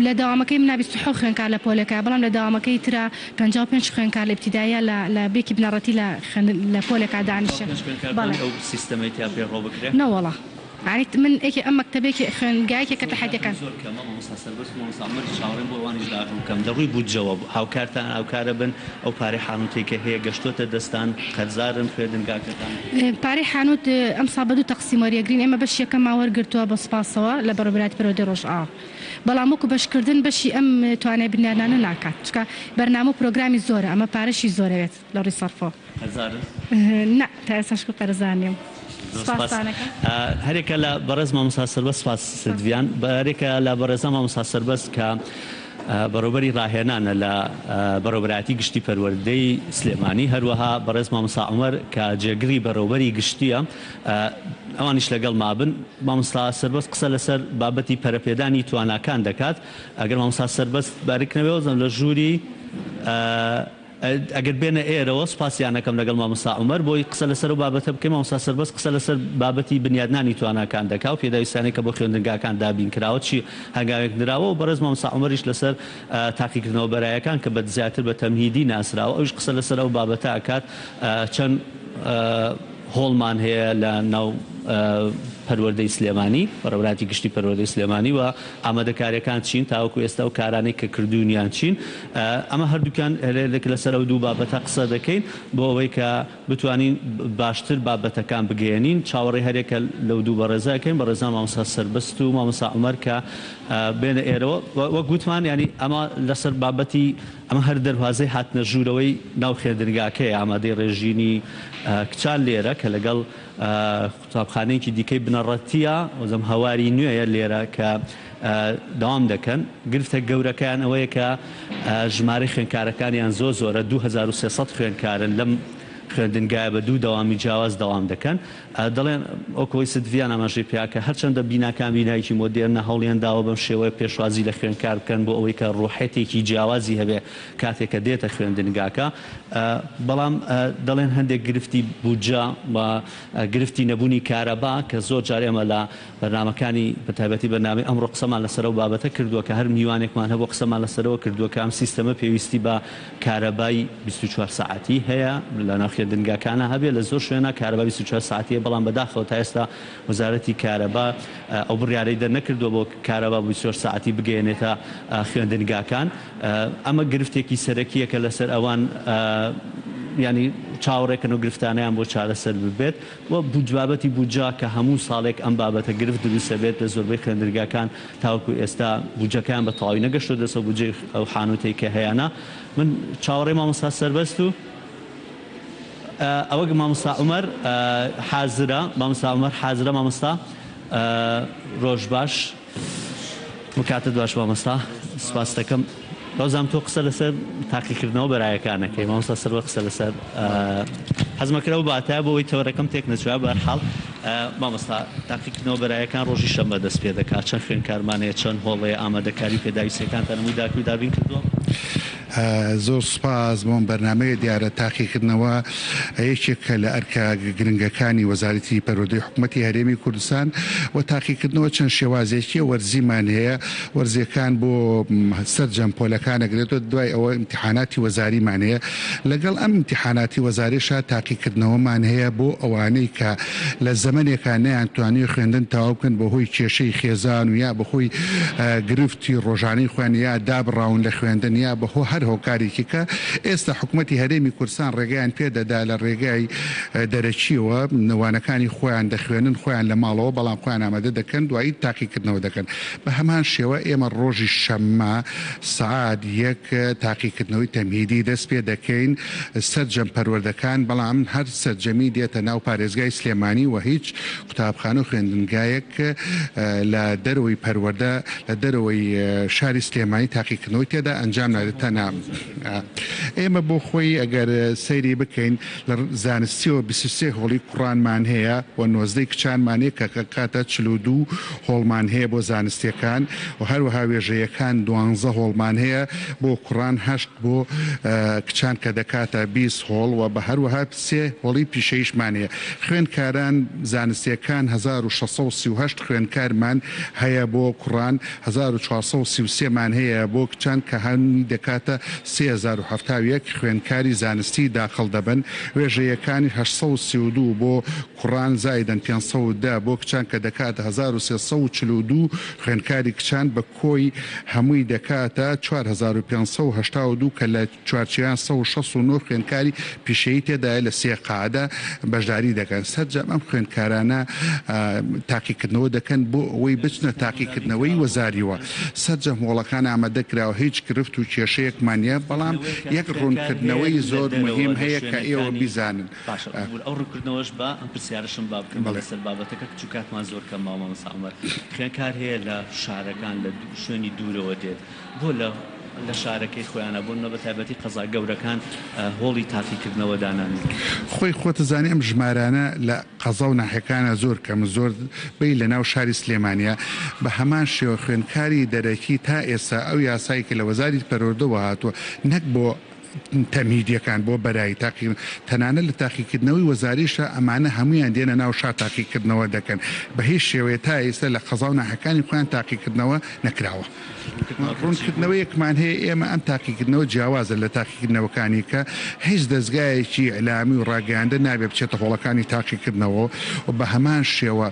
لە دەوامەکەی منا 27 خوێندکار لە پۆلێکایە بەڵام لە دەوامەکەی ترا 55 خوێندکار لە ئیبتیداییە لە لە بێکی بنەڕەتی لە خوێندن لە پۆلێکا دانیشن 55 خوێندکار بەڵێ توانی ئەو سیستەمەی تیا پەیڕەو بکرێ؟ نەوەڵا یانی من یەکێ ئەم مەکتەبێکی خوێندگایەکێ کە زۆر کاتم تەحەدیەکان. زۆر کەمە مامۆستا سەربەست و مامۆستا عومەریش چاوەڕێم بۆ ئەوانیش داخل بکەم لە ڕووی بودجەوە هاوکارتان هاوکارە بن ئەو پارەی حانوتەی کە هەیە گەشتۆتە دەستان قەرزارن خوێندنگاکەتان؟ پارەی حانوت ئەمساڵ بە دوو تەقسیم وەریەگرین ئێمە بەشی یەکەممان وەرگرتووە بە سوپاسەوە لە بەڕێوەبەرایەتی پەروەردەی ڕۆژئاوا بەڵام وەکو بەشکردن بەشی ئەم توانای بنیادنانە ناکات چونکە بەرنامە و پرۆگرامی زۆرە ئەمە پارەشی زۆرەوێت لە ڕووی سەرفەوە. قەرزارن؟ نا تا ئێستا شکور قەرزار نیم. زۆر سپاس. سپاستان ئەکەم. هەرێکە لە بەڕێز مامۆستا سەربەست سپاس سدڤیان هەرێکە لە بەڕێزان مامۆستا سەربەست کە بەڕێوبەری ڕاهێنانە لە بەڕێوبەرایەتی گشتی پەروەردەی سلێمانی هەروەها بەڕێز مامۆستا عومەر کە جێگری بەڕێوبەری گشتیە ئەوانیش لەگەڵ مابن مامۆستا سەربەست قسە لەسەر بابەتی پەرەپێدانی تواناکان دەکات ئەگەر مامۆستا سەربەست باریک نەبێ وەزم لە ژووری. ئەگەر بێنە ئێرەوە سوپاسیان ئەکەم لەگەڵ مامۆستا عومەر بۆی قسە لەسەر ئەو بابەتە بکەین مامۆستا سەربەست قسە لەسەر بابەتی بنیادنانی تواناکان دەکا و پێداویستیانەی کە بۆ خوێندنگاکان دابین کراوە چی هەنگاوێک نراوە و بەڕێز مامۆستا عومەریش لەسەر تاقیکردنەوە بەرایەکان کە بە زیاتر بە تەمهیدی ناسراوە ئەویش قسە لەسەر ئەو بابەتە ئەکات چەند هۆڵمان هەیە لە ناو پەروەردەی سلێمانی، بەڕێوەبەرایەتی گشتی پەروەردەی سلێمانی و ئامادەکارییەکان چین تاوەکو ئێستا ئەو کارانەی کە کردوونیان چین؟ ئەمە هەردووکیان لێرەک لەسەر ئەو دوو بابەتە قسە دەکەین بۆ ئەوەی کە بتوانین باشتر بابەتەکان بگەیەنین. چاوەڕێی هەریەکە لەو دوو بەڕێزە ئەکەین، بەڕێزان مامۆستا سەربەست و مامۆستا عومەر کە بێنە ئێرەوە. وەک وتمان یانی ئەمە لەسەر بابەتی ئەمە هەر دەروازەی هاتنە ژوورەوەی ناو خوێندنگاکەیە، ئامادەی ڕێژینی کچان لێرە کە لەگەڵ قوتابخانەیەکی دیکەی بنەڕەتییە، وەزم هەواری نوێیە لێرە کە دەوام دەکەن. گرفتە گەورەکەیان ئەوەیە کە ژمارەی خوێندکارەکانیان زۆر زۆرە، 2300 خوێندکارن لەم خوێندنگایە بە دوو دەوامی جیاواز دەوام دەکەن. دەڵێن وەک ئەوەی ستڤیان ئاماژەی پێ کە هەرچەندە بیناکان بینایەکی مۆدێرنە هەوڵیان داوە بەم شێوەیە پێشوازی لە خوێندکار بکەن بۆ ئەوەی کە ڕوحێتێکی جیاوازی هەبێ کاتێک کە دێتە خوێندنگاکە بەڵام دەڵێن هەندێک گرفتی بودجە و گرفتی نەبوونی کارەبا کە زۆر جار ئێمە لە بەرنامەکانی بە تایبەتی بەرنامەی ئەمڕۆ قسەمان لەسەر ئەو بابەتە کردووە کە هەر میوانێکمان هەبوو قسەمان لەسەرەوە کردووە کە ئەم سیستەمە پێویستی بە کارەبای 24 سەعاتی هەیە لە ناو خوێندنگاکانا هەبێ لە زۆر شوێنا کارەبا 24 سەعاتی هەیە بەڵام بەداخەوە تا ئێستا وەزارەتی کارەبا ئەو بڕیارەی دەرنەکردووە بۆ کارەبا 24 سەعاتی بگەیەنێتە خوێندنگاکان ئەمە گرفتێکی سەرەکییە کە لەسەر ئەوان یانی چاوەڕێکەن و گرفتانەیان بۆ چارەسەر ببێت. و بابەتی بودجە کە هەموو ساڵێک ئەم بابەتە گرفت دروست دەبێت لە زۆربەی خوێندنگاکان تاوەکو ئێستا بودجەکەیان بە تەواوی نەگەشتووە دەست ئەو بودجەی ئەو حانوتەی کە هەیانە من چاوەڕێی مامۆستا سەربەست و ئەوەگ مامۆستا عومەر حازرە مامۆستا عومەر حازرە مامۆستا ڕۆژ باش. کاتت باش مامۆستا سپاست دەکەم بەزام تۆ قسە لەسەر تاقیکردنەوە بەرایەکان ئەکەی مامۆستا سەروەر قسە لەسەر حەزمە کرد ئەو باتە بۆ ئەوەی تەوەرەکەم تێک نەچوە بەهەرحاڵ مامۆستا تاقیکردنەوە بەرایەکان ڕۆژی شەممە دەست پێ دەکات چەند خوێندکارمان هەیە چەند هۆڵ هەیە ئامادەکاری و پێداویستیەکانتان هەمووی داکوی دابین کردووە؟ زۆر سوپاس بۆ ئەم بەرنامەیە دیارە تاقیکردنەوە یەکێکە لە ئەرکە گرنگەکانی وەزارەتی پەروەردەی حکومەتی هەرێمی کوردستان و تاقیکردنەوە چەند شێوازێکیە وەرزیمان هەیە وەرزیەکان بۆ سەرجەم پۆلەکان ئەگرێتەوە دوای ئەوە ئیمتیحاناتی وەزاریمان هەیە لەگەڵ ئەم ئیمتیحاناتی وەزاریشا تاقیکردنەوەمان هەیە بۆ ئەوانەی کە لە زەمەنێکا نەیانتوانیوە خوێندن تەواو بکەن بەهۆی کێشەی خێزان و یا بەهۆی گرفتی ڕۆژانەی خۆیان یا دابڕاون لە خوێندن یا بەهۆ هەر هۆکارێکی کە ئێستا حکومەتی هەرێمی کوردستان ڕێگەیان پێ دەدا لە ڕێگای دەرەکیەوە وانەکانی خۆیان دەخوێنن خۆیان لە ماڵەوە بەڵام خۆیان ئامادە دەکەن دوایی تاقیکردنەوە دەکەن بە هەمان شێوە ئێمە ڕۆژی شەممە سەعات یەک تاقیکردنەوەی تەمهیدی دەست پێ دەکەین سەرجەم پەروەردەکان بەڵام هەر سەرجەمی دێتە ناو پارێزگای سلێمانی و هیچ قوتابخانە و خوێندنگایەک لە دەرەوەی پەروەردە لە دەرەوەی شاری سلێمانی تاقیکردنەوەی تێدا ئەنجام نادرێت تەنها ئێمە بۆ خۆی ئەگەر سەیری بکەین لە زانستیەوە 23 هۆڵی کوڕانمان هەیە و 19 کچانمان هەیە کە کاتە 42 هۆڵمان هەیە بۆ زانستیەکان و هەروەها وێژەیەکان دوانزە هۆڵمان هەیە بۆ کوڕان هەشت بۆ کچان کە دەکاتە 20 هۆڵ و بە هەروەها سێ هۆڵی پیشەییشمان هەیە. خوێندکاران زانستییەکان 1638 خوێندکارمان هەیە بۆ کوڕان، 1433 مان هەیە بۆ کچان کە هەمووی دەکاتە 3071 خوێندکاری زانستی داخڵ دەبن. وێژەییەکانیش 832 بۆ کوڕان زایدەن 510 بۆ کچان کە دەکاتە 1342 خوێندکاری کچان بە کۆی هەمووی دەکاتە 4582 کە لە چوارچێوەیان 169 خوێندکاری پیشەیی تێدایە لە سێ قاعدە بەشداری دەکەن، سەرجەم ئەم خوێندکارانە تاقیکردنەوە دەکەن بۆ ئەوەی بچنە تاقیکردنەوەی وەزاریوە، سەرجەم هۆڵەکان ئامادەکراوە هیچ گرفت و کێشەیەکمان نیە، بەڵام یەک ڕوونکردنەوەی زۆر موهیم هەیە کە ئێوە بیزانن. باشە ببورە ئەو ڕوونکردنەوەش با ئەم پرسیارەشم با بکەم لەسەر بابەتەکە چون کاتمان زۆر کەم ماوە مامۆستا عومەر خوێندکار هەیە لە شارەکان لە شوێنی دوورەوە دێت بۆ لە لە شارەکەی خۆیانا بۆ نمونە بە تایبەتی قەزا گەورەکان هۆڵی تاقیکردنەوە دانانن؟ خۆی خۆتەزانی ئەم ژمارانە لە قەزا و ناحیەکانا زۆر کەمن زۆر بەی لە ناو شاری سلێمانیە بە هەمان شێوە خوێندکاری دەرەکی تا ئێستا ئەو یاسای کە لە وەزاری پەروەردەوە هاتووە نەک بۆ. تەمهیدیەکان بۆ بەرایی تاقی تەنانەت لە تاقیکردنەوەی وەزاریشا ئەمانە هەموویان دێنە ناو شار تاقیکردنەوە دەکەن بە هیچ شێوەیە تا ئیستا لە قەزا و ناحیەکانی خۆیان تاقیکردنەوە نەکراوە. ڕوونکردنەوەیەکمان هەیە ئێمە ئەم تاقیکردنەوە جیاوازە لە تاقیکردنەوەکانی کە هیچ دەزگایەکی ئیعلامی و ڕاگەیاندن نابێت بچێتە هۆڵەکانی تاقیکردنەوە و بە هەمان شێوە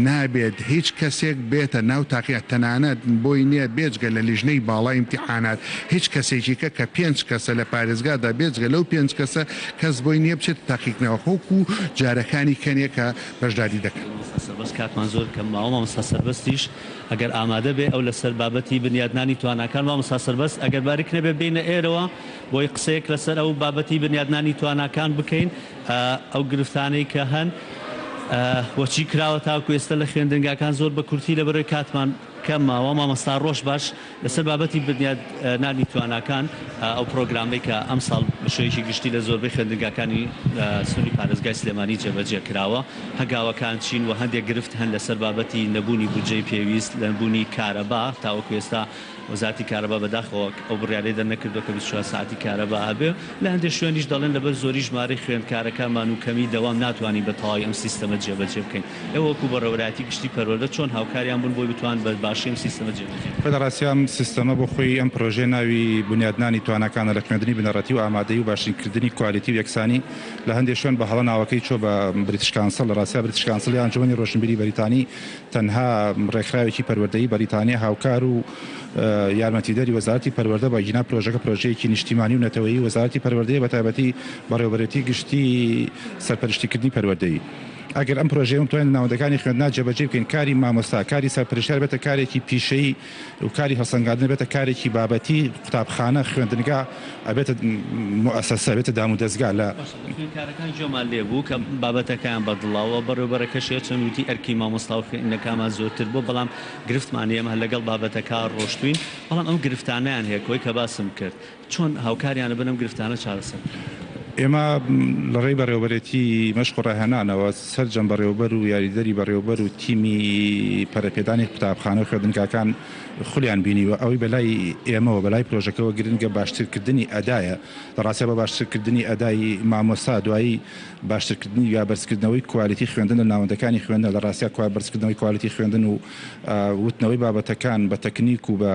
نابێت هیچ کەسێک بێتە ناو تاقی تەنانەت بۆی نییە بێجگە لە لیژنەی باڵای ئیمتیحانات هیچ کەسێکی کە کە پێنج کەسە لە پارێزگادا بێجگە لەو پێنج کەسە کەس بۆی نییە بچێتە تاقیکردنەوە وەکو جارەکانی کەنێ کە بەشداری دەکەن. مامۆستا سەربەست کاتمان زۆر کەم ماوە مامۆستا سەربەستیش ئەگەر ئامادە بێ ئەو لەسەر بابەتی بنیادنانی تواناکان مامۆستا سەربەست ئەگەر باریک نەبێ بێینە ئێرەوە بۆی قسەیەک لەسەر ئەو بابەتی بنیادنانی تواناکان بکەین ئەو گرفتانەی کە هەن وە چی کراوە تاکو ئێستا لە خوێندنگاکان زۆر بە کورتی لەبەرەوەی کاتمان کەم ماوە مامۆستا ڕۆژ باش لەسەر بابەتی بنیاد نانی تواناکان ئەو پرۆگرامەی کە ئەمساڵ بە شێوەیەکی گشتی لە زۆربەی خوێندنگاکانی سنووری پارێزگای سلێمانی جێبەجێ کراوە هەنگاوەکان چین و هەندێک گرفت هەن لەسەر بابەتی نەبوونی بودجەی پێویست نەبوونی کارەبا تاوەکو ئێستا وەزارەتی کارەبا بەداخەوە ئەو بڕیارەی دەرنەکردووە کە 24 سەعاتی کارەبا هەبێ، لە هەندێک شوێنیش دەڵێن لەبەر زۆری ژمارەی خوێندکارەکانمان و کەمی دەوام ناتوانین بە تەواوی ئەم سیستەمە جێبەجێ بکەین. ئێوە وەکو بەڕێوەبەرایەتی گشتی پەروەردە چۆن هاوکاریان بوون بۆی بتوان بە باشی ئەم سیستەمە جێبەجێ بکەن؟ لە ڕاستیا ئەم سیستەمە بۆ خۆی ئەم پرۆژەیە ناوی بونیادنانی تواناکانە لە خوێندنی بنەڕەتی و ئامادەیی و باشترینکردنی کوالیتی و یەکسانی لە هەندێک شوێن بە هەڵە ناوەکەی چووە بە بریتش کانسڵ لە ڕاستیا بریتش کانسڵ یا ئەنجومەنی ڕۆشنبیری بەریتانی تەنها ڕێکخراوێکی پەروەردەیی بەریتانیە هاوکار و یارمەتیدەری وەزارەتی پەروەردە بە گینا پرۆژەکە پرۆژەیەکی نیشتیمانی و نەتەوەیی وەزارەتی پەروەردەیە بەتایبەتی بەڕێوەبەرێتی گشتی سەرپەرشتیکردنی پەروەردەیی. ئەگەر ئەم پرۆژەیە بتوانین لە ناوەندەکانی خوێندنا جێبەجێ بکەین کاری مامۆستا کاری سەرپەرشتیار بێتە کارێکی پیشەیی و کاری هەڵسەنگاندن بێتە کارێکی بابەتی قوتابخانە خوێندنگا ئەبێتە موئەسەسە ئەبێتە دامودەزگا لە باشە لە خوێندکارەکان گوێمان لێ بوو کە بابەتەکەیان بە دڵە و بەڕێوبەرەکەش هەیە چەند وتی ئەرکی مامۆستا و خوێندنەکامان زۆرتر بووە بەڵام گرفتمان هەیە ئێمە لەگەڵ بابەتەکە ڕۆشتوین بەڵام ئەم گرفتانەیان هەیە کۆی کە باسم کرد چۆن هاوکاریان ئەبن ئەم گرفتانە چارەسەر بکەن؟ ئێمە لە ڕێی بەڕێوەبەرێتی مەشق و ڕاهێنانەوە سەرجەم بەڕێوەبەر و یاریدەری بەڕێوەبەر و تیمی پەرەپێدانی قوتابخانە و خوێندنگاکان خولیان بینیوە، ئەوەی بەلای ئێمەوە بەلای پرۆژەکەوە گرنگە باشترکردنی ئەدایە، لە ڕاستیا بە باشترکردنی ئەدای مامۆستا دوایی باشترکردنی یا بەرزکردنەوەی کوالیتی خوێندن لە ناوەندەکانی خوێندنە، لە ڕاستیا بەرزکردنەوەی کوالیتی خوێندن و وتنەوەی بابەتەکان بە تەکنیک و بە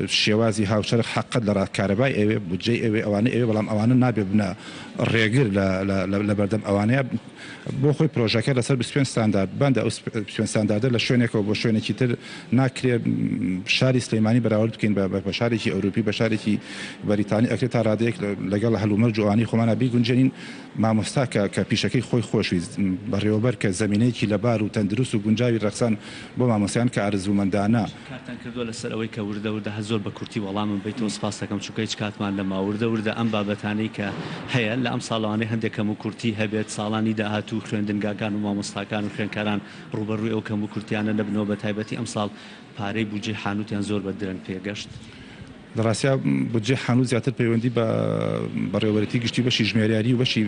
شێوازی هاوچەرخ حەقت لە ڕا کارەبای ئەوێ بودجەی ئەوێ ئەوانەی ئەوێ بەڵام ئەوانە نابێ ببنە ڕێگر لە لە بەردەم ئەوانەیە بۆ خۆی پرۆژەکە لەسەر 25 ستاندارد بەندە ئەو 25 ستانداردە لە شوێنێکەوە بۆ شوێنێکی تر ناکرێ شاری سلەیمانی بەراورد بکەین بە بە شارێکی ئەوروپی بە شارێکی بەریتانی ئەکرێت تا ڕادەیەک لەگەڵ هەلومەرج و ئەوانەی خۆمانە بیگونجێنین مامۆستا کە کە پیشەکەی خۆی خۆشویست بەڕێوەبەر کە زەمینەیەکی لەبار و تەندروست و گونجاوی ڕەخسان بۆ مامۆستایان کە ئارزوومەندانە کارتان کردووە لەسەر ئەوەی کە وردە وردە هەر زۆر بە کورتی وەڵامم بەیتەوە سپاست دەکەم چونکە هیچ کاتمان نەماوە وردە وردە ئەم بابەتانەی کە هەیە لە ئەم ساڵەوانەی هەندێک کەم و کورتی هەبێت ساڵانی داهاتوو خوێندنگاکان و مامۆستاکان و خوێندکاران ڕووبەڕووی ئەو کەم و کورتیانە نەبنەوە بە تایبەتی ئەمساڵ پارەی بودجەی حانوتیان زۆر بە درەنگ پێگەشت. لە ڕاستیا بودجەی حانوت زیاتر پەیوەندی بە بەڕێوەبەرێتی گشتی بەشی ژمێریاری و بەشی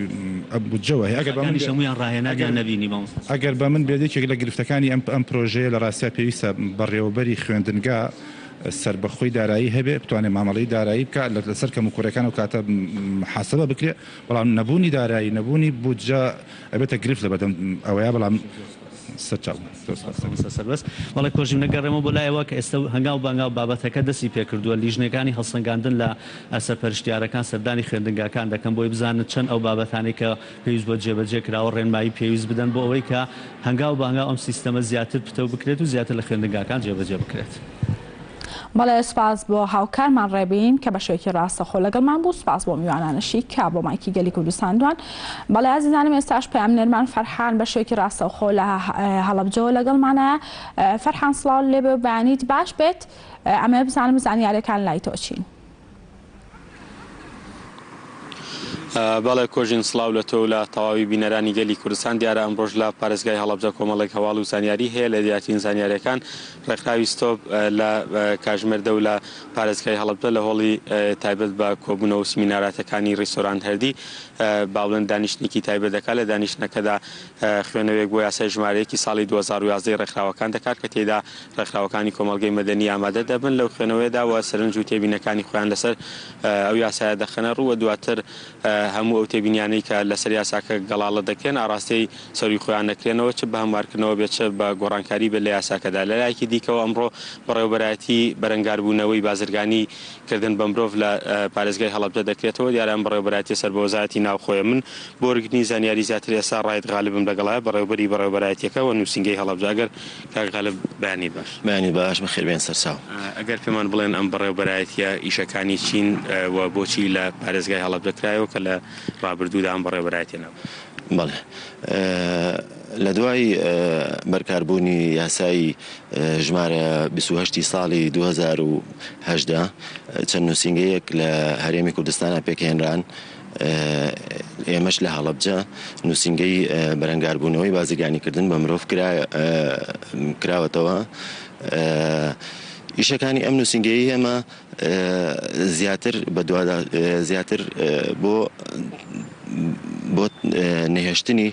بودجەوە هەیە. ئەگەر بە من بێت هەموویان ڕاهێنانیان نەبینی مامۆستا. ئەگەر بە من بێت یەکێک لە گرفتەکانی ئەم ئەم پرۆژەیە لە ڕاستیا پێویستە بەڕێوەبەری خوێندنگا سەربەخۆی دارایی هەبێ بتوانێ مامەڵەی دارایی بکات لەسەر کەموکوڕیەکان ئەو کاتە محاسبە بکرێ بەڵام نەبوونی دارایی نەبوونی بودجە ئەبێتە گرفت لەبەردەم ئەوەیا بەڵام سەرچاو زۆر سوپاس. مامۆستا سەربەست. بەڵێ کۆژیم نەگەڕێمەوە بۆ لای ئەوە کە ئێستا هەنگاو بە هەنگاو بابەتەکە دەستی پێکردووە لیژنەکانی هەڵسەنگاندن لە سەرپەرشتیارەکان سەردانی خوێندنگاکان دەکەن بۆی بزانن چەند ئەو بابەتانەی کە پێویست بۆ جێبەجێ کراوە ڕێنمایی پێویست بدەن بۆ ئەوەی کە هەنگاو بە هەنگاو ئەم سیستەمە زیاتر پتەو بکرێت و زیاتر لە خوێندنگاکان جێبەجێ بکرێت. بەڵێ سوپاس بۆ هاوکارمان ڕێبین کە بە شێوەیەکی ڕاستەخۆ لەگەڵمان بوو، سوپاس بۆ میوانانەشی کە بۆ مایکی گەلی کوردستان دوان. بەڵێ ئازیزانم ئێستاش پەیامنێرمان فەرحان بە شێوەیەکی ڕاستەوخۆ لە هەڵەبجەوە لەگەڵمانە. فەرحان سڵاو لێبێ و بەیانیت باش بێت. ئەمەوێ بزانم زانیاریەکان لای تۆ چین؟ بەڵێ کۆژین سڵاو لە تۆ و لە تەواوی بینەرانی گەلی کوردستان، دیارە ئەمڕۆش لە پارێزگای هەڵەبجە کۆمەڵێک هەواڵ و زانیاری هەیە، لە دیارترین زانیاریەکان ڕێکخراوی ستۆپ لە کاژمێر دە و لە پارێزگای هەڵەبجە لە هۆڵی تایبەت بە کۆبوونەوە و سمیناراتەکانی ڕیستۆرانت هەردی با بڵێن دانیشتنێکی تایبەت دەکات، لە دانیشتنەکەدا خوێنەوەیەک بۆ یاسای ژمارە یەکی ساڵی 2011 ی ڕێکخراوەکان دەکات کە تێیدا ڕێکخراوەکانی کۆمەڵگەی مەدەنی ئامادە دەبن لەو خوێنەوەیەدا و سەرنج و تێبینەکانی خۆیان لەسەر ئەو یاسایە دەخەنە ڕوو و دواتر هەموو ئەو تێبینیانەی کە لەسەر یاساکە گەڵاڵە دەکرێن ئاڕاستەی سەرووی خۆیان دەکرێنەوە چ بە هەموارکردنەوە بێت چ بە گۆڕانکاری بێت لە یاساکەدا. لە لایەکی دیکەوە ئەمڕۆ بەڕێوەبەرایەتی بەرەنگاربوونەوەی بازرگانی کردن بە مرۆڤ لە پارێزگای هەڵەبجە دەکرێتەوە، دیارە ئەم بەڕێوەبەرایەتیە سەر بە وەزارەتی ناوخۆیە. من بۆ وەرگرتنی زانیاری زیاتر ئێستا ڕائید غالبم لەگەڵایە بەڕێوەبەری بەڕێوەبەرایەتیەکە و نووسینگەی هەڵەبجە. ئەگەر کاک غالب بەیانیت باش. بەیانیت باش بەخێر بێن سەرچاو. ئەگەر پێمان بڵێن ئەم بەڕێوەبەرایەتیە ئیشەکانی چین و بۆچی لە پارێزگای هەڵەبجە کرایەوە کە لە ڕابردوودا ئەم بەڕێوەبەرایەتیە نەبوو؟ بەڵێ لە دوای بەرکاربوونی یاسای ژمارە 28 ی ساڵی 2018 چەند نووسینگەیەک لە هەرێمی کوردستانا پێکهێنران، ئێمەش لە هەڵەبجە نووسینگەی بەرەنگاربوونەوەی بازرگانیکردن بە مرۆڤ کراوەتەوە. ئیشەکانی ئەم نووسینگەیەی ئێمە زیاتر بەدوادا زیاتر بۆ بۆ نەهێشتنی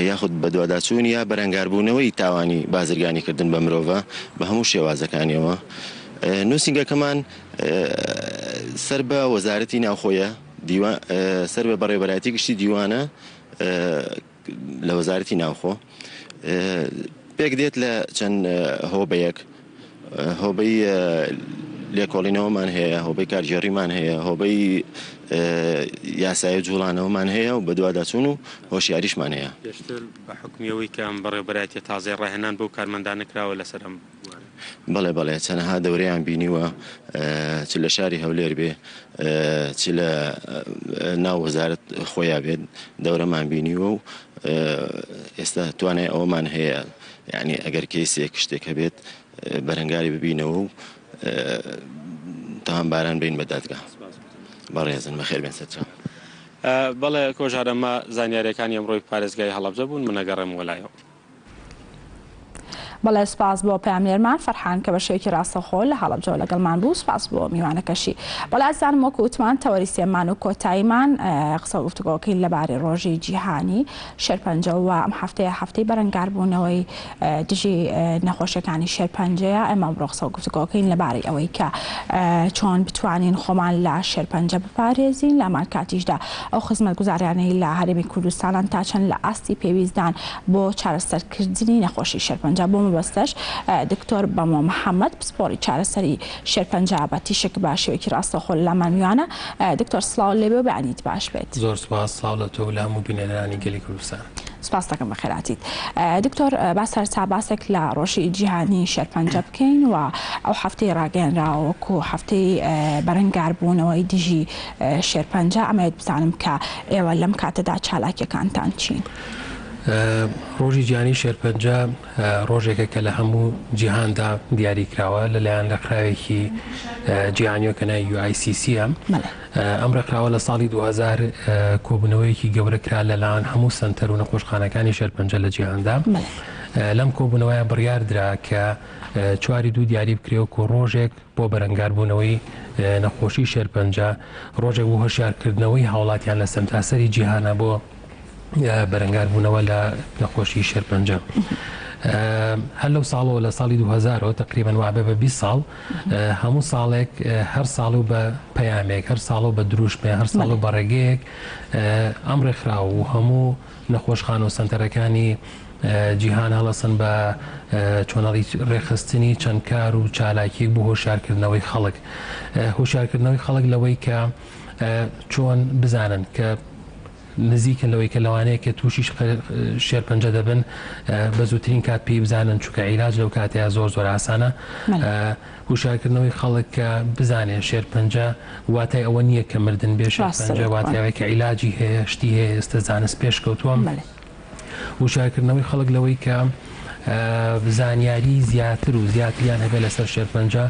یاخود بەدواداچوون یا بەرەنگاربوونەوەی تاوانی بازرگانیکردن بە مرۆڤە بە هەموو شێوازەکانیەوە. نووسینگەکەمان سەر بە وەزارەتی ناوخۆیە، دیوان سەر بە بەڕێوەبەرایەتی گشتی دیوانە لە وەزارەتی ناوخۆ. پێک دێت لە چەند هۆبەیەک، هۆبەی لێکۆڵینەوەمان هەیە، هۆبەی کارگێڕیمان هەیە، هۆبەی یاسایی و جوڵانەوەمان هەیە و بەدواداچوون و هۆشیاریشمان هەیە. پێشتر بە حوکمی ئەوەی کە ئەم بەڕێوەبەرایەتیە تازەیە ڕاهێنان بەو کارمەندانە کراوە لەسەر ئەم بوارە؟ بەڵێ بەڵێ چەنەها دەورەیان بینیوە چ لە شاری هەولێر بێ چ لە ناو وەزارەت خۆیا بێت دەورەمان بینیوە و ئێستا توانای ئەوەمان هەیە یعنی ئەگەر کەیسێک شتێک هەبێت بەرەنگاری ببینەوە و تاوانباران بین بە دادگا. بەڕێزن بەخێر بێن سەرچاو. بەڵێ کۆژار ئەمە زانیاریەکانی ئەمڕۆی پارێزگای هەڵەبجە بوون من ئەگەڕێمەوە لایەوە. بەڵێ سوپاس بۆ پەیامنێرمان فەرحان کە بە شێوەیەکی ڕاستەوخۆ لە هەڵەبجەوە لەگەڵمان بوو سوپاس بۆ میوانەکەشی. بەڵێ ئازیزانم وەکو وتمان تەوەری سێمان و کۆتاییمان قسە و گفتوگۆکەین لەبارەی ڕۆژی جیهانی شێرپەنجە و ئەم هەفتەیە هەفتەی بەرەنگاربوونەوەی دژی نەخۆشیەکانی شێرپەنجەیە ئێمە ئەمڕۆ قسە و گفتوگۆکەین لەبارەی ئەوەی کە چۆن بتوانین خۆمان لە شێرپەنجە بپارێزین لە هەمان کاتیشدا ئەو خزمەتگوزاریانەی لە هەرێمی کوردستانان تا چەند لە ئاستی پێویستدان بۆ چارەسەرکردنی نەخۆشی شێرپەنجە، بۆ مەبەستەش دکتۆر بەمۆ محەمەد پسپۆڕی چارەسەری شێرپەنجە بە تیشک بە شێوەیەکی ڕاستەوخۆ لەلامان میوانە. دکتۆر سڵاو لێبێ و بەیانیت باش بێت. زۆر سوپاس، سڵاو لە تۆ و لە هەموو بینەرانی گەلی کوردستان. سوپاست دەکەم بەخێرهاتیت. دکتۆر با سەرەتا باسێک لە ڕۆژی جیهانی شێرپەنجە بکەین و ئەو هەفتەی ڕاگەیەنراوە وەکو هەفتەی بەرەنگاربوونەوەی دژی شێرپەنجە، ئەمەوێت بزانم کە ئێوە لەم کاتەدا چالاکیەکانتان چین؟ ڕۆژی جیهانی شێرپەنجە ڕۆژێکە کە لە هەموو جیهاندا دیاری کراوە لەلایەن ڕێکخراوێکی جیهانیەوە کە ناوی UICC ە. ئەم ڕێکخراوە لە ساڵی 2000 کۆبوونەوەیەکی گەورە کرا لەلایەن هەموو سەنتەر و نەخۆشخانەکانی شێرپەنجە لە جیهاندا. لەم کۆبوونەوەیە بڕیار درا کە چواری دوو دیاری بکرێ وەکو ڕۆژێک بۆ بەرەنگاربوونەوەی نەخۆشی شێرپەنجە، ڕۆژێک بۆ هۆشیارکردنەوەی هاوڵاتیان لە سەرتاسەری جیهانە بۆ بەرەنگاربوونەوە لە نەخۆشی شێرپەنجە. هەر لەو ساڵەوە لە ساڵی 2000ەوە تقریبا وابێ بە 20 ساڵ هەموو ساڵێک هەر ساڵ و بە پەیامێک هەر ساڵ و بە دروشمێ هەر ساڵ و بە ڕێگەیەک ئەم ڕێکخراو و هەموو نەخۆشخانە و سەنتەرەکانی جیهان هەڵەسن بە چۆنەڵی ڕێکخستنی چەند کار و چالاکیەک بۆ هۆشیارکردنەوەی خەڵک هۆشیارکردنەوەی خەڵک لەوەی کە چۆن بزانن کە نزیکن لەوەی کە لەوانەیە کە تووشی شێرپەنجە دەبن بە زووترین کات پێی بزانن چونکە عیلاج لەو کاتەیە زۆر زۆر ئاسانە هوشیارکردنەوەی خەڵک کە بزانێ شێرپەنجە واتای ئەوە نییە کە مردن بێ شێرپەنجە واتای ئەوەیە کە عیلاجی هەیە شتی هەیە ئێستا زانست پێشکەوتووە هوشیارکردنەوەی خەڵک لەوەی کە زانیاری زیاتر و زیاتریان هەبێت لەسەر شێرپەنجە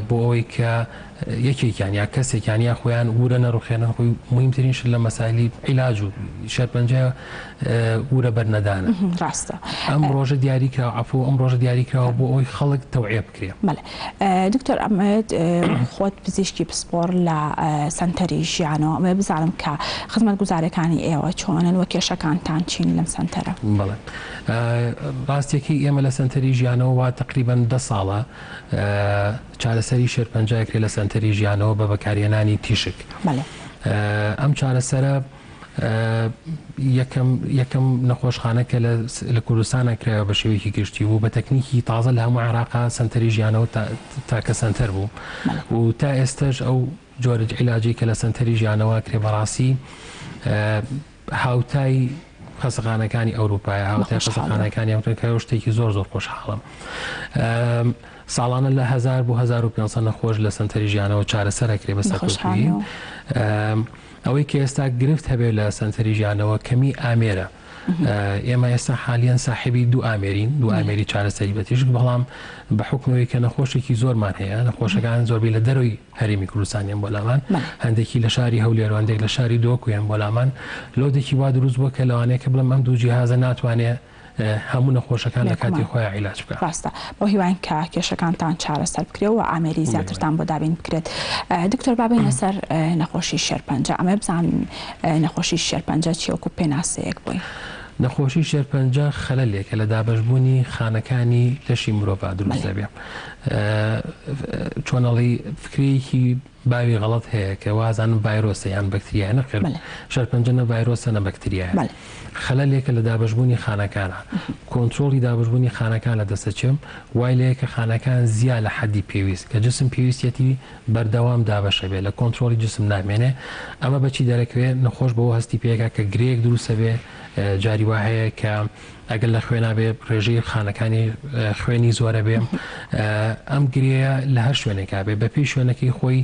بۆ ئەوەی کە. یەکێکیان یا کەسێکیان یا خۆیان ورە نەڕوخێنن خۆی موهیمترین شت لە مەسایلی عیلاج و شێرپەنجە ورە بەرنەدانە. ڕاستە. ئەم ڕۆژە دیاری کراوە عەفو ئەم ڕۆژە دیاری کراوە بۆ ئەوەی خەڵک تەوعیە بکرێ. بەڵێ دکتۆر ئەمەوێت خۆت پزیشکی پسپۆڕ لە سەنتەری ژیانەوە ئەمەوێت بزانم کە خزمەتگوزاریەکانی ئێوە چۆنن و کێشەکانتان چین لەم سەنتەرە؟ بەڵێ ڕاستیەکەی ئێمە لە سەنتەری ژیانەوە وا تەقریبەن دە ساڵە چارەسەری شێرپەنجە ئەکرێ لە سەنتەری ژیانەوە بە بەکارهێنانی تیشک. ئەم چارەسەرە یەکەم یەکەم نەخۆشخانە کە لە کوردستانە کرایەوە بە شێوەیەکی گشتی و بە تەکنیکی تازە لە هەموو عێراقا سەنتەری ژیانەوە تاکە سەنتەر بوو و تا ئێستەش ئەو جۆرە عیلاجەی کە لە سەنتەری ژیانەوە کرێ بەڕاستی هاوتای خەسەخانەکانی ئەوروپایە، هاوتای خەسەخانەکانی ئەمریکا و شتێکی زۆر زۆر خۆشحاڵم. ساڵانە لە 1000 بۆ 1500 نەخۆش لە سەنتەری ژیانەوە چارەسەر ئەکرێ بە سەرکەوتوویی. ئەوەی کە ئێستا گرفت هەبێ لە سەنتەری ژیانەوە کەمی ئامێرە. ئێمە ئێستا حالیەن ساحێبی دوو ئامێرین، دوو ئامێری چارەسەری بە تیشک، بەڵام بە حوکمەوەی کە نەخۆشێکی زۆرمان هەیە، نەخۆشەکان زۆربەی لە دەرەوەی هەرێمی کوردستان یەن بۆ لامان، هەندێکی لە شاری هەولێر و هەندێک لە شاری دهۆک یەن بۆ لامان، load ێکی وا دروست بووە کە لەوانەیە کە بڵێم ئەم دوو جیهازە ناتوانێ هەموو نەخۆشەکان لە کاتی خۆیان عیلاج بکا. ڕاستە. بەو هیواین کە کێشەکانتان چارەسەر بکرێ و ئامێری زیاترتان بۆ دابین بکرێت. دکتۆر با بێینە سەر نەخۆشی شێرپەنجە. ئەمەوێ بزانم نەخۆشی شێرپەنجە چیە وەکو پێناسەیەک بۆی؟ نەخۆشی شێرپەنجە خەلەلێکە لە دابەشبوونی خانەکانی لەشی مرۆڤا دروست دەبێ. چۆن ئەڵێی فکرەیەکی باوی غەڵەت هەیە کە وازانم ڤایرۆسە یان بەکتریایە نەخێر شێرپەنجە نە ڤایرۆسە نە بەکتریایە خەلەلێکە لە دابەشبوونی خانەکانە کۆنترۆڵی دابەشبوونی خانەکان لە دەست دەچێ وای لێیە کە خانەکان زیا لە حەدی پێویست کە جسم پێویستیەتی بەردەوام دابەشە بێ لە کۆنترۆڵی جسم نامێنێ ئەمە بەچی دەرەکەوێ نەخۆش بەوە هەستی پێکا کە گرێیەک دروستە بێ جاری وا هەیە کە ئەگەر لە خوێنا بێ ڕێژەی خانەکانی خوێنی زۆرە بێ ئەم گرێیە لە هەر شوێنێکا بێ بەپێی شوێنەکەی خۆی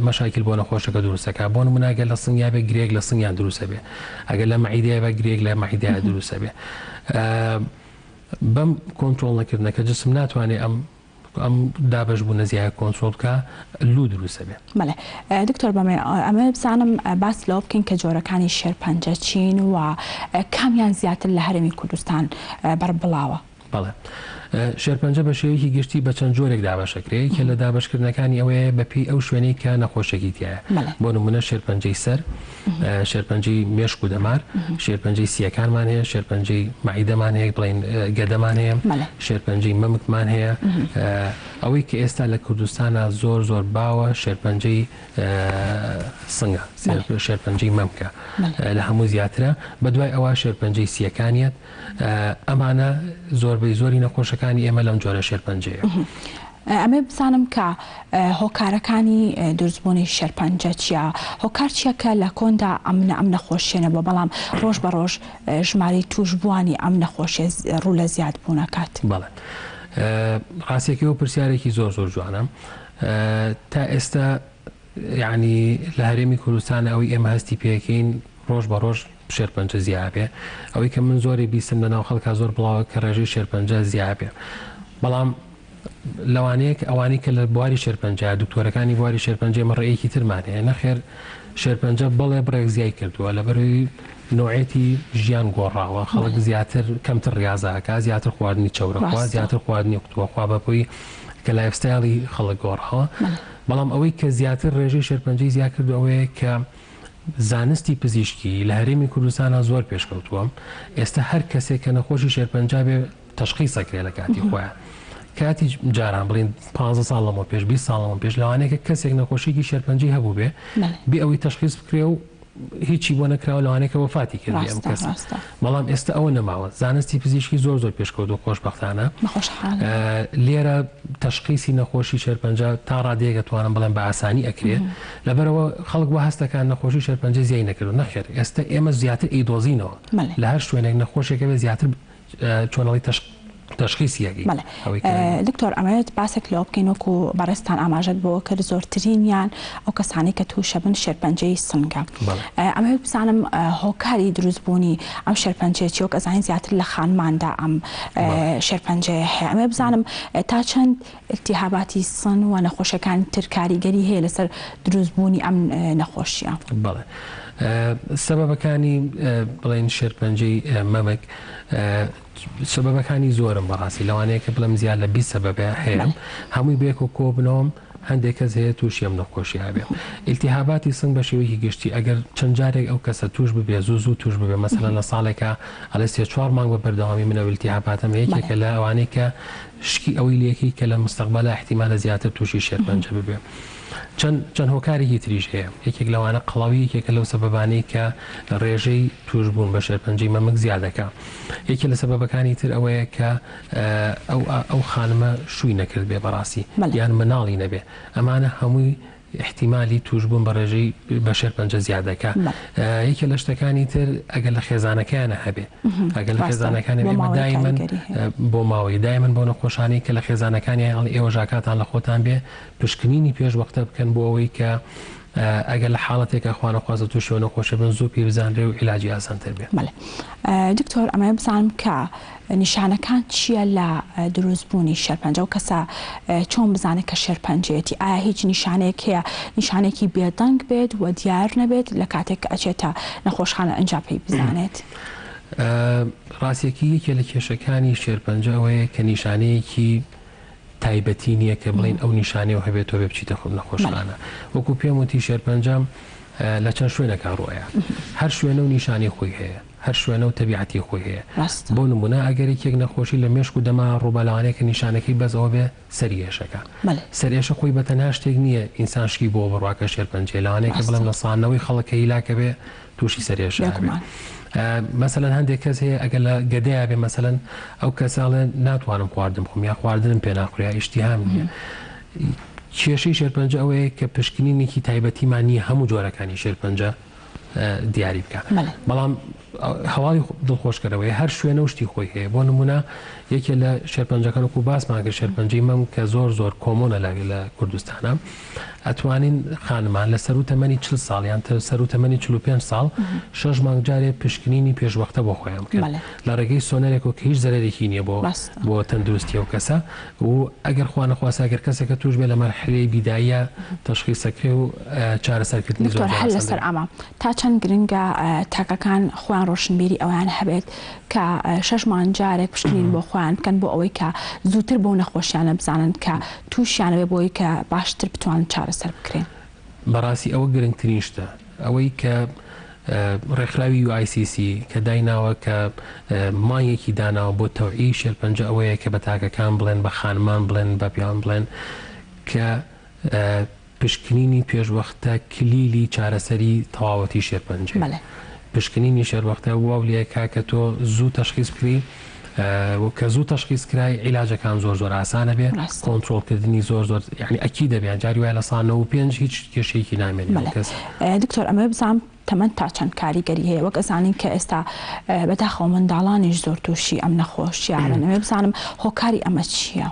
مەشاکیل بۆ نەخۆشەکە دروستەکە بۆ نمونە ئەگەر لە سنگیا بێ گرێک لە سنگیان دروستە بێ ئەگەر لە مەعیدەیە بە گرێک لە مەعیدەیە دروستە بێ بەم کۆنترۆڵ نەکردنەکە جسم ناتوانێ ئەم ئەم دابەش بوونە زیایە کۆنترۆڵ بکا لوو دروست ئەبێ. بەڵێ دکتۆر بەمێ ئەمەوێ بزانم باس لەوە بکەین کە جۆرەکانی شێرپەنجە چین و کامیان زیاتر لە هەرێمی کوردستان بەربڵاوە؟ بەڵێ شێرپەنجە بە شێوەیەکی گشتی بە چەند جۆرێک دابەش ئەکرێ یەکێ لە دابەشکردنەکانی ئەوەیە بە پێی ئەو شوێنەی کە نەخۆشیەکەی تیایە بۆ نمونە شێرپەنجەی سەر شێرپەنجەی مێشک و دەمار، شێرپەنجەی سییەکانمان هەیە، شێرپەنجەی مەعیدەمان هەیە، بڵێین گەدەمان هەیە، شێرپەنجەی مەمکمان هەیە. ئەوەی کە ئێستا لە کوردستانا زۆر زۆر باوە شێرپەنجەی سنگە، شێرپەنجەی مەمکە لە هەموو زیاترە، بەدوای ئەوە شێرپەنجەی سییەکانیەت. ئەمانە زۆربەی زۆری نەخۆشەکانی ئێمە لەم جۆرە شێرپەنجەیە. ئەمەوێ بزانم کە هۆکارەکانی دروستبوونی شێرپەنجە چیە؟ هۆکار چیە کە لە کۆندا ئەم ئەم نەخۆشیە نەبووە بەڵام ڕۆژ بە ڕۆژ ژمارەی تووشبووانی ئەم نەخۆشیە ڕوو لە زیاد بوون ئەکات؟ بەڵێ ڕاستیەکەی ئەو پرسیارێکی زۆر زۆر جوانە تا ئێستا یەعنی لە هەرێمی کوردستان ئەوەی ئێمە هەستی پێکەین ڕۆژ بە ڕۆژ شێرپەنجە زیابێ ئەوەی کە من زۆری بیستم لە ناو خەڵکا زۆر بڵاوە کە ڕێژەی شێرپەنجە زیابێ بەڵام لەوانەیە کە ئەوانەی کە لە بواری شێرپەنجە دکتۆرەکانی بواری شێرپەنجە ئێمە ڕێیەکی ترمان هەیە نەخێر شێرپەنجە بەڵێ بڕێک زیای کردووە لەبەرەوەی نوعێتی ژیان گۆڕاوە خەڵک زیاتر کەمتر ڕاضەکە زیاتر خواردنی چەورەخوا زیاتر خواردنی قوتوەخوا بەپۆی کە lifestyle ی خەڵک گۆڕاوە بەڵام ئەوەی کە زیاتر ڕێژەی شێرپەنجەی زیا کردو ئەوەیە کە زانستی پزیشکی لە هەرێمی کوردستانا زۆر پێشکەوتووە ئێستا هەر کەسێک کە نەخۆشی شێرپەنجە بێ تەشخیس ئەکرێ لە کاتی خۆیان کاتی جاران بڵین 15 ساڵ لەمەوە پێش 20 ساڵ لەمەوە پێش لەوانەیە کە کەسێک نەخۆشیێکی شێرپەنجەی هەبوو بێ بێ ئەوەی تەشخیس بکرێ و هیچی بۆ نەکراوە لەوانەیە کە وەفاتی کردی ئەم کەسە بەڵام ئێستا ئەوە نەماوە زانستی پزیشکی زۆر زۆر پێشکەوتووە خۆشبەختانە لێرە تەشخیسی نەخۆشی شێرپەنجە تا ڕادەیەک ئەتوانم بڵێم بە ئاسانی ئەکرێ لەبەرئەوە خەڵک وا هەست دەکات نەخۆشی شێرپەنجە زیای نەکردووە نەخێر ئێستا ئێمە زیاتر ئەیدۆزینەوە لە هەر شوێنێک نەخۆشێک هەبێت زیاتر چۆن ئەڵێی. تەشخیسی ئەکەی. بەڵێ ئەوەی کە. دکتۆر ئەمەوێت باسێک لەوە بکەین وەکو بەڕێزتان ئاماژەت بۆ کرد زۆرترینیان ئەو کەسانەی کە تووشەبن شێرپەنجەی سنگە ئەمەوێت بزانم هۆکاری دروستبوونی ئەم شێرپەنجەیە چیە وەک ئەزانین زیاتر لە خانماندا ئەم شێرپەنجەیە هەیە ئەمەوێت بزانم تا چەند ئیلتیهاباتی سن و نەخۆشیەکانی تر کاریگەری هەیە لەسەر دروستبوونی ئەم نەخۆشیە؟ بەڵێ سەبەبەکانی بڵێن شێرپەنجەی مەمک سەبەبەکانی زۆرن بەڕاستی لەوانەیە کە بڵێم زیاد لە 20 سەبەب هەیە هەمووی بەیەکەوە کۆبنەوەم هەندێک کەس هەیە تووشی ئەم نەخۆشیە ئەبێ. ئیلتیهاباتی سنگ بە شێوەیەکی گشتی ئەگەر چەند جارێک ئەو کەسە تووش ببێ زوو زوو تووش ببێ مەسەلەن لە ساڵێکا ئەڵێ سێ چوار مانگ بە بەردەوامی من ئەو ئیلتیهاباتەم هەیە یەکێکە لە ئەوانەی کە شکی ئەوەی لێکەی کە لە مستەقبەلا ئیحتیمالە زیاتر تووشی شێرپەنجە ببێ. چەند چەند هۆکارێکی تریش هەیە یەکێک لەوانە قەڵەوی یەکێکە لەو سەبەبانەی کە ڕێژەی تووشبوون بە شێرپەنجەی مەمک زیاد دەکا. یەکێ لە سەبەبەکانی تر ئەوەیە کە ئەو ئەو خانمە شووی نەکردبێ بەڕاستی یان مناڵی نەبێ ئەمانە هەمووی ئیحتیمالی تووشبوون بە ڕێژەی بە شێرپەنجە زیاد دەکا. یەکێ لە شتەکانی تر ئەگەر لە خێزانەکەیانە هەبێ ئەگەر لە خێزانەکانی ئێمە دایمەن بۆ ماوەی دایمەن بۆ نەخۆشانی کە لە خێزانەکانیان ئەڵێ ئێوەش ئاگاتان لە خۆتان بێ پشکنینی پێش وەختە بکەن بۆ ئەوەی کە ئەگەر لە حاڵەتێکا خوا نەخوازە تووشی ئەو نەخۆشیە بن زوو پێی بزانرێ و عیلاجی ئاسانتر بێ. بەڵێ دکتۆر ئەمەوێ بزانم کە نیشانەکان چییە لە دروست بوونی شێرپەنجە ئەو کەسە چۆن بزانێت کە شێرپەنجەیەتی ئایا هیچ نیشانەیەک هەیە نیشانێکی بێدەنگ بێت و دیار نەبێت لە کاتێک کە ئەچێتە نەخۆشخانە ئەنجا پێی بزانێت؟ ڕاستیەکەی یەکێ لە کێشەکانی شێرپەنجە ئەوەیە کە نیشانەیەکی تایبەتی نییە کە بڵێین ئەو نیشانەیەو هەبێت تۆ بێ بچیتە نەخۆشخانە. وەکو پێم وتی شێرپەنجە لە چەند شوێنێکا ڕوئەیا. هەر شوێنە و نیشانەی خۆی هەیە. هەر شوێنە و تەبیعەتی خۆی هەیە. بۆ نمونە ئەگەر یەکێک نەخۆشی لە مێشک و دەماغ ڕووبا لەوانەیە کە نیشانەکەی بەس ئەوە بێ سەری ئێشەکا. سەرئێشە خۆی بە تەنها شتێک نییە ئینسان شکی بۆ بڕوا کە شێرپەنجەیە. لەوانەیە کە بڵێم 90% خەڵک کە هیلاکە بێ تووشی سەرئێشە ئەبێ. مەسەلەن هەندێک کەس هەیە ئەگەر لە گەدەیا بێ مەسەلەن ئەو کەسە ئەڵێ ناتوانم خواردن بخۆم یا خواردنم پێ ناخورێ یا ئیشتیهام نییە. کێشەی شێرپەنجە ئەوەیە کە پشکنینێکی تایبەتیمان نییە هەموو جۆرەکانی شێرپەنجە دیاری بکە. بەڵام هەواڵی دڵخۆشکەرەوەی هەر شوێنە و شتی خۆی هەیە بۆ نمونە یەکێ لە شێرپەنجەکان وەکو باسمان کرد شێرپەنجەی مەم کە زۆر زۆر common ە لە کوردستانە ئەتوانین خانمان لە سەروو تەمەنی 40 ساڵ یان سەروو تەمەنی 45 ساڵ شەش مانگ جارێ پشکنینی پێشوەختە بۆ خۆیان بکەن لە ڕێگەی سۆنەرێکەوە کە هیچ زەرەرێکی نییە بۆ بۆ تەندروستی ئەو کەسە و ئەگەر خوا نەخواستە ئەگەر کەسێکە توش بێ لە مەرحلەی بیداییە تەشخیسەکرێ و چارەسەرکردنی زۆر دکتۆر زۆر هەر ئاسان لەسەر دەبێ. ئەمە تا چەند گرنگە تاکەکان خۆیان ڕۆشنبیری ئەوەیان هەبێت کە شەش مانگ جارێک پشکنین بۆ خۆیان بکەن بۆ ئەوەی کە زووتر بەو نەخۆشیانە بزانن کە تووشیان ئەبێ بۆی کە باشتر بتوانن چارەسەر بکرێن. بەڕاستی ئەوە گرنگترین شتە ئەوەی کە ڕێکخراوی UICC کە دایناوە کە مانگێکی داناوە بۆ تەوعی شێرپەنجە ئەوەیە کە بە تاکەکان بڵێن بە خانمان بڵێن بە پیاوان بڵێن کە پشکنینی پێشوەختە کلیلی چارەسەری تەواوەتی شێرپەنجەیە. پشکنینی شێروەختە واو لێکا کە تۆ زوو تەشخیس بکری و کە زوو تەشخیس کرای عیلاجەکان زۆر زۆر ئاسانە بێ کۆنترۆڵ کردنی زۆر زۆر یعنی ئەکیدە بێ جاری وایە 95% هیچ کێشەیەکی نامێنێ بەڵێ دکتۆر ئەمەوێ بزانم تەمەن تا چەند کاریگەری هەیە وەک ئەزانین کە ئێستا بەداخەوە منداڵانیش زۆر تووشی ئەم نەخۆشییە ئەبن ئەمەوێ بزانم هۆکاری ئەمە چییە؟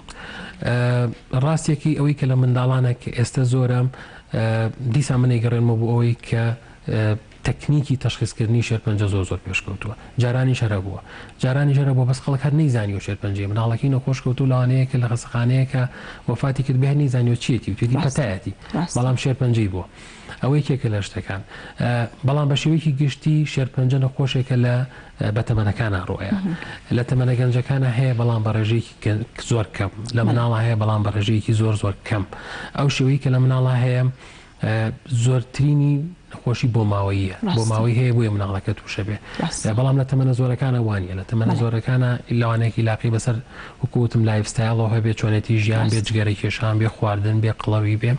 ڕاستیەکەی ئەوەی کە لە منداڵانە کە ئێستا زۆرە دیسان من ئەیگەڕێنمەوە بۆ ئەوەی کە تەکنیکی تەشخیسکردنی شێرپەنجە زۆر زۆر پێشکەوتووە جارانیش هەر هەبووە جارانیش هەر هەبووە بەس خەڵک هەر نەیزانیوە شێرپەنجەیە مناڵەکەی نەخۆش کەوتوو لەوانەیە کە لە خەسەخانەیەکە وەفاتی کردبێ هەر نەیزانیوە چیەتی وتویەتی پەتایەتی بەڵام شێرپەنجەی بووە ئەوە یەکێکە لە شتەکان بەڵام بە شێوەیەکی گشتی شێرپەنجە نەخۆشێکە لە بە تەمەنەکانە ڕۆیە لە تەمەنە گەنجەکانە هەیە بەڵام بە ڕێژەیەکی زۆر کەم لە مناڵە هەیە بەڵام بە ڕێژەیەکی زۆر زۆر کەم ئەو شێوەی کە لە مناڵە هەیە زۆرترینی نەخۆشی بۆماوەییە، بۆماوەی هەیە بۆیە مناڵەکە تووشە بێ، بەڵام لە تەمەنە زۆرەکانە وانیە، لە تەمەنە زۆرەکانە لەوانەیە ئیلاقەی بەسەر وەکو وتم lifestyle ەوە هەبێ، چۆنێتی ژیان بێ، جگەرە کێشان بێ، خواردن بێ، قڵەوی بێ،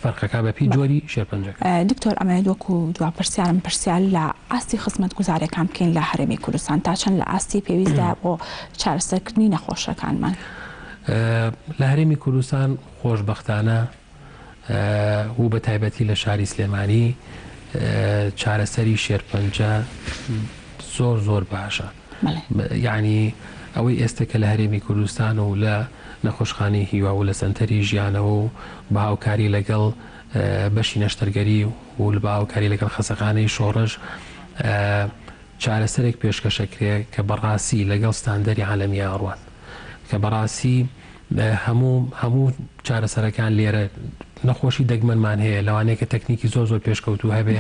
فەرقەکە بە پێی جۆری شێرپەنجەکە. دکتۆر ئەمەوێت وەکو دوا پرسیارم پرسیار لە ئاستی خزمەتگوزاریەکان بکەین لە هەرێمی کوردستان تا چەند لە ئاستی پێویستدایە بۆ چارەسەرکردنی نەخۆشەکانمان؟ لە هەرێمی کوردستان خۆشبەختانە و بە تایبەتی لە شاری سلێمانی چارەسەری شێرپەنجە زۆر زۆر باشە. یەعنی ئەوەی ئێستە کە لە هەرێمی کوردستان و لە نەخۆشخانەی هیوا و لە سەنتەری ژیانەوە و بە هاوکاری لەگەڵ بەشی نەشتەرگەری و بە هاوکاری لەگەڵ خەسەخانەی شۆڕش چارەسەرێک پێشکەش ئەکرێ کە بەڕاستی لەگەڵ ستاندەری عالەمییا ئەڕوات کە بەڕاستی هەموو هەموو چارەسەرەکان لێرە نەخۆشی دەگمەنمان هەیە لەوانەیە کە تەکنیکی زۆر زۆر پێشکەوتوو هەبێ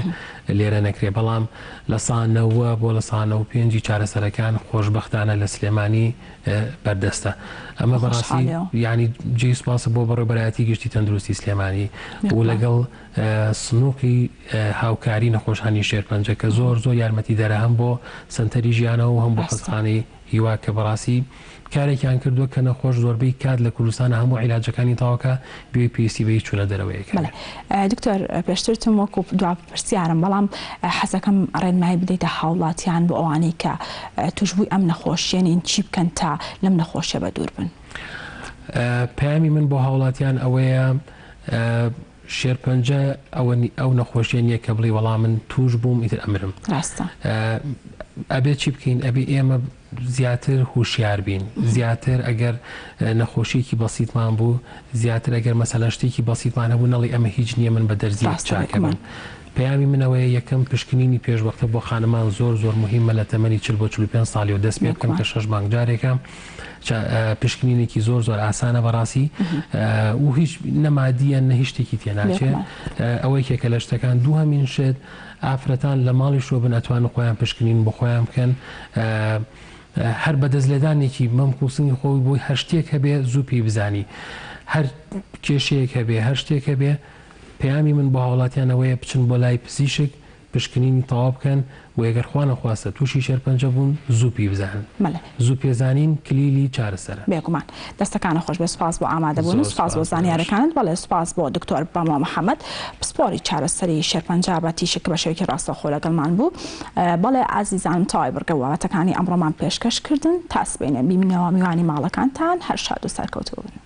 لێرە نەکرێ بەڵام لە سا نەوە بۆ لە سا نەوە پێنجی چارەسەرەکان خۆشبەختانە لە سلێمانی بەردەستە ئەمە بەڕاستی یعنی جێی سوپاسە بۆ بەڕێوەبەرایەتی گشتی تەندروستی سلێمانی و لەگەڵ سنوقی هاوکاری نەخۆشانی شێرپەنجە کە زۆر زۆر یارمەتی دەرە هەم بۆ سەنتەری ژیانەوە و هەم بۆ خەستەخانەی هیوا کە بەڕاستی کارێکیان کردووە کە نەخۆش زۆربەی کات لە کوردستانە هەموو عیلاجەکانی تەواوکا بێ پێویستی بە هیچ چوونە دەرەوەیەک هەبێ. بەڵێ دکتۆر پێشتر وتم وەکو دوا پرسیارم بەڵام حەزەکەم ڕێنمایی بدەیتە هاوڵاتیان بۆ ئەوانەی کە توشبووی ئەم نەخۆشیە نین چی بکەن تا لەم نەخۆشیە بەدوور بن؟ پەیامی من بۆ هاوڵاتیان ئەوەیە شێرپەنجە ئەوە ئەو نەخۆشیە نییە کە بڵێی وەڵا من توش بووم ئیتر ئەمرم. ڕاستە. ئەبێ چی بکەین؟ ئەبێ ئێمە زیاتر هوشیار بین، زیاتر ئەگەر نەخۆشیەکی بەسیتمان بوو، زیاتر ئەگەر مەسەلەن شتێکی بەسیتمان هەبوو نەڵێی ئەمە هیچ نییە من بە دەرزیەک ڕاستە چاک ئەبم. بێگومان. پەیامی من ئەوەیە یەکەم پشکنینی پێشوەختە بۆ خانمان زۆر زۆر موهیمە لە تەمەنی 40 بۆ 45 ساڵیەوە دەست پێ بکەن بێگومان. کە شەش مانگ جارێکە. پشکنینێکی زۆر زۆر ئاسانە بەڕاستی و هیچ نە مادیە نە هیچ شتێکی تێناچێ ئەوە یەکێکە لە شتەکان دووهەمین شت ئافرەتان لە ماڵی شۆ بن ئەتوانن خۆیان پشکنین بۆ خۆیان بکەن هەر بەدەست لێدانێکی مەمک و سنگی خۆی بۆی هەر شتێک هەبێ زوو پێی بزانی هەر کێشەیەک هەبێ هەر شتێک هەبێ پەیامی من بۆ هاوڵاتیان ئەوەیە بچن بۆ لای پزیشک پشکنینی تەواو بکەن و ئەگەر خوا نەخواستە تووشی شێرپەنجە بوون زوو پێی بزانن. بەڵێ. زوو پێزانین کلیلی چارەسەرە. بێگومان. دەستەکانت خۆش بێت سوپاس بۆ ئامادەبوونت زۆر سوپاس بۆ سوپاس بۆ ئێوەش. زانیارەکانت بەڵێ سوپاس بۆ دکتۆر بەمۆ محەمەد پسپۆری چارەسەری شێرپەنجە بە تیشک کە بە شێوەیەکی ڕاستەوخۆ لەگەڵمان بوو بەڵێ ئازیزانم تەواوی بڕگە و بابەتەکانی ئەمڕۆمان پێشکەش کردن تا سبەینێ بیبینەوە میوانی ماڵەکانتان هەر شاد و سەرکەوتوو بن.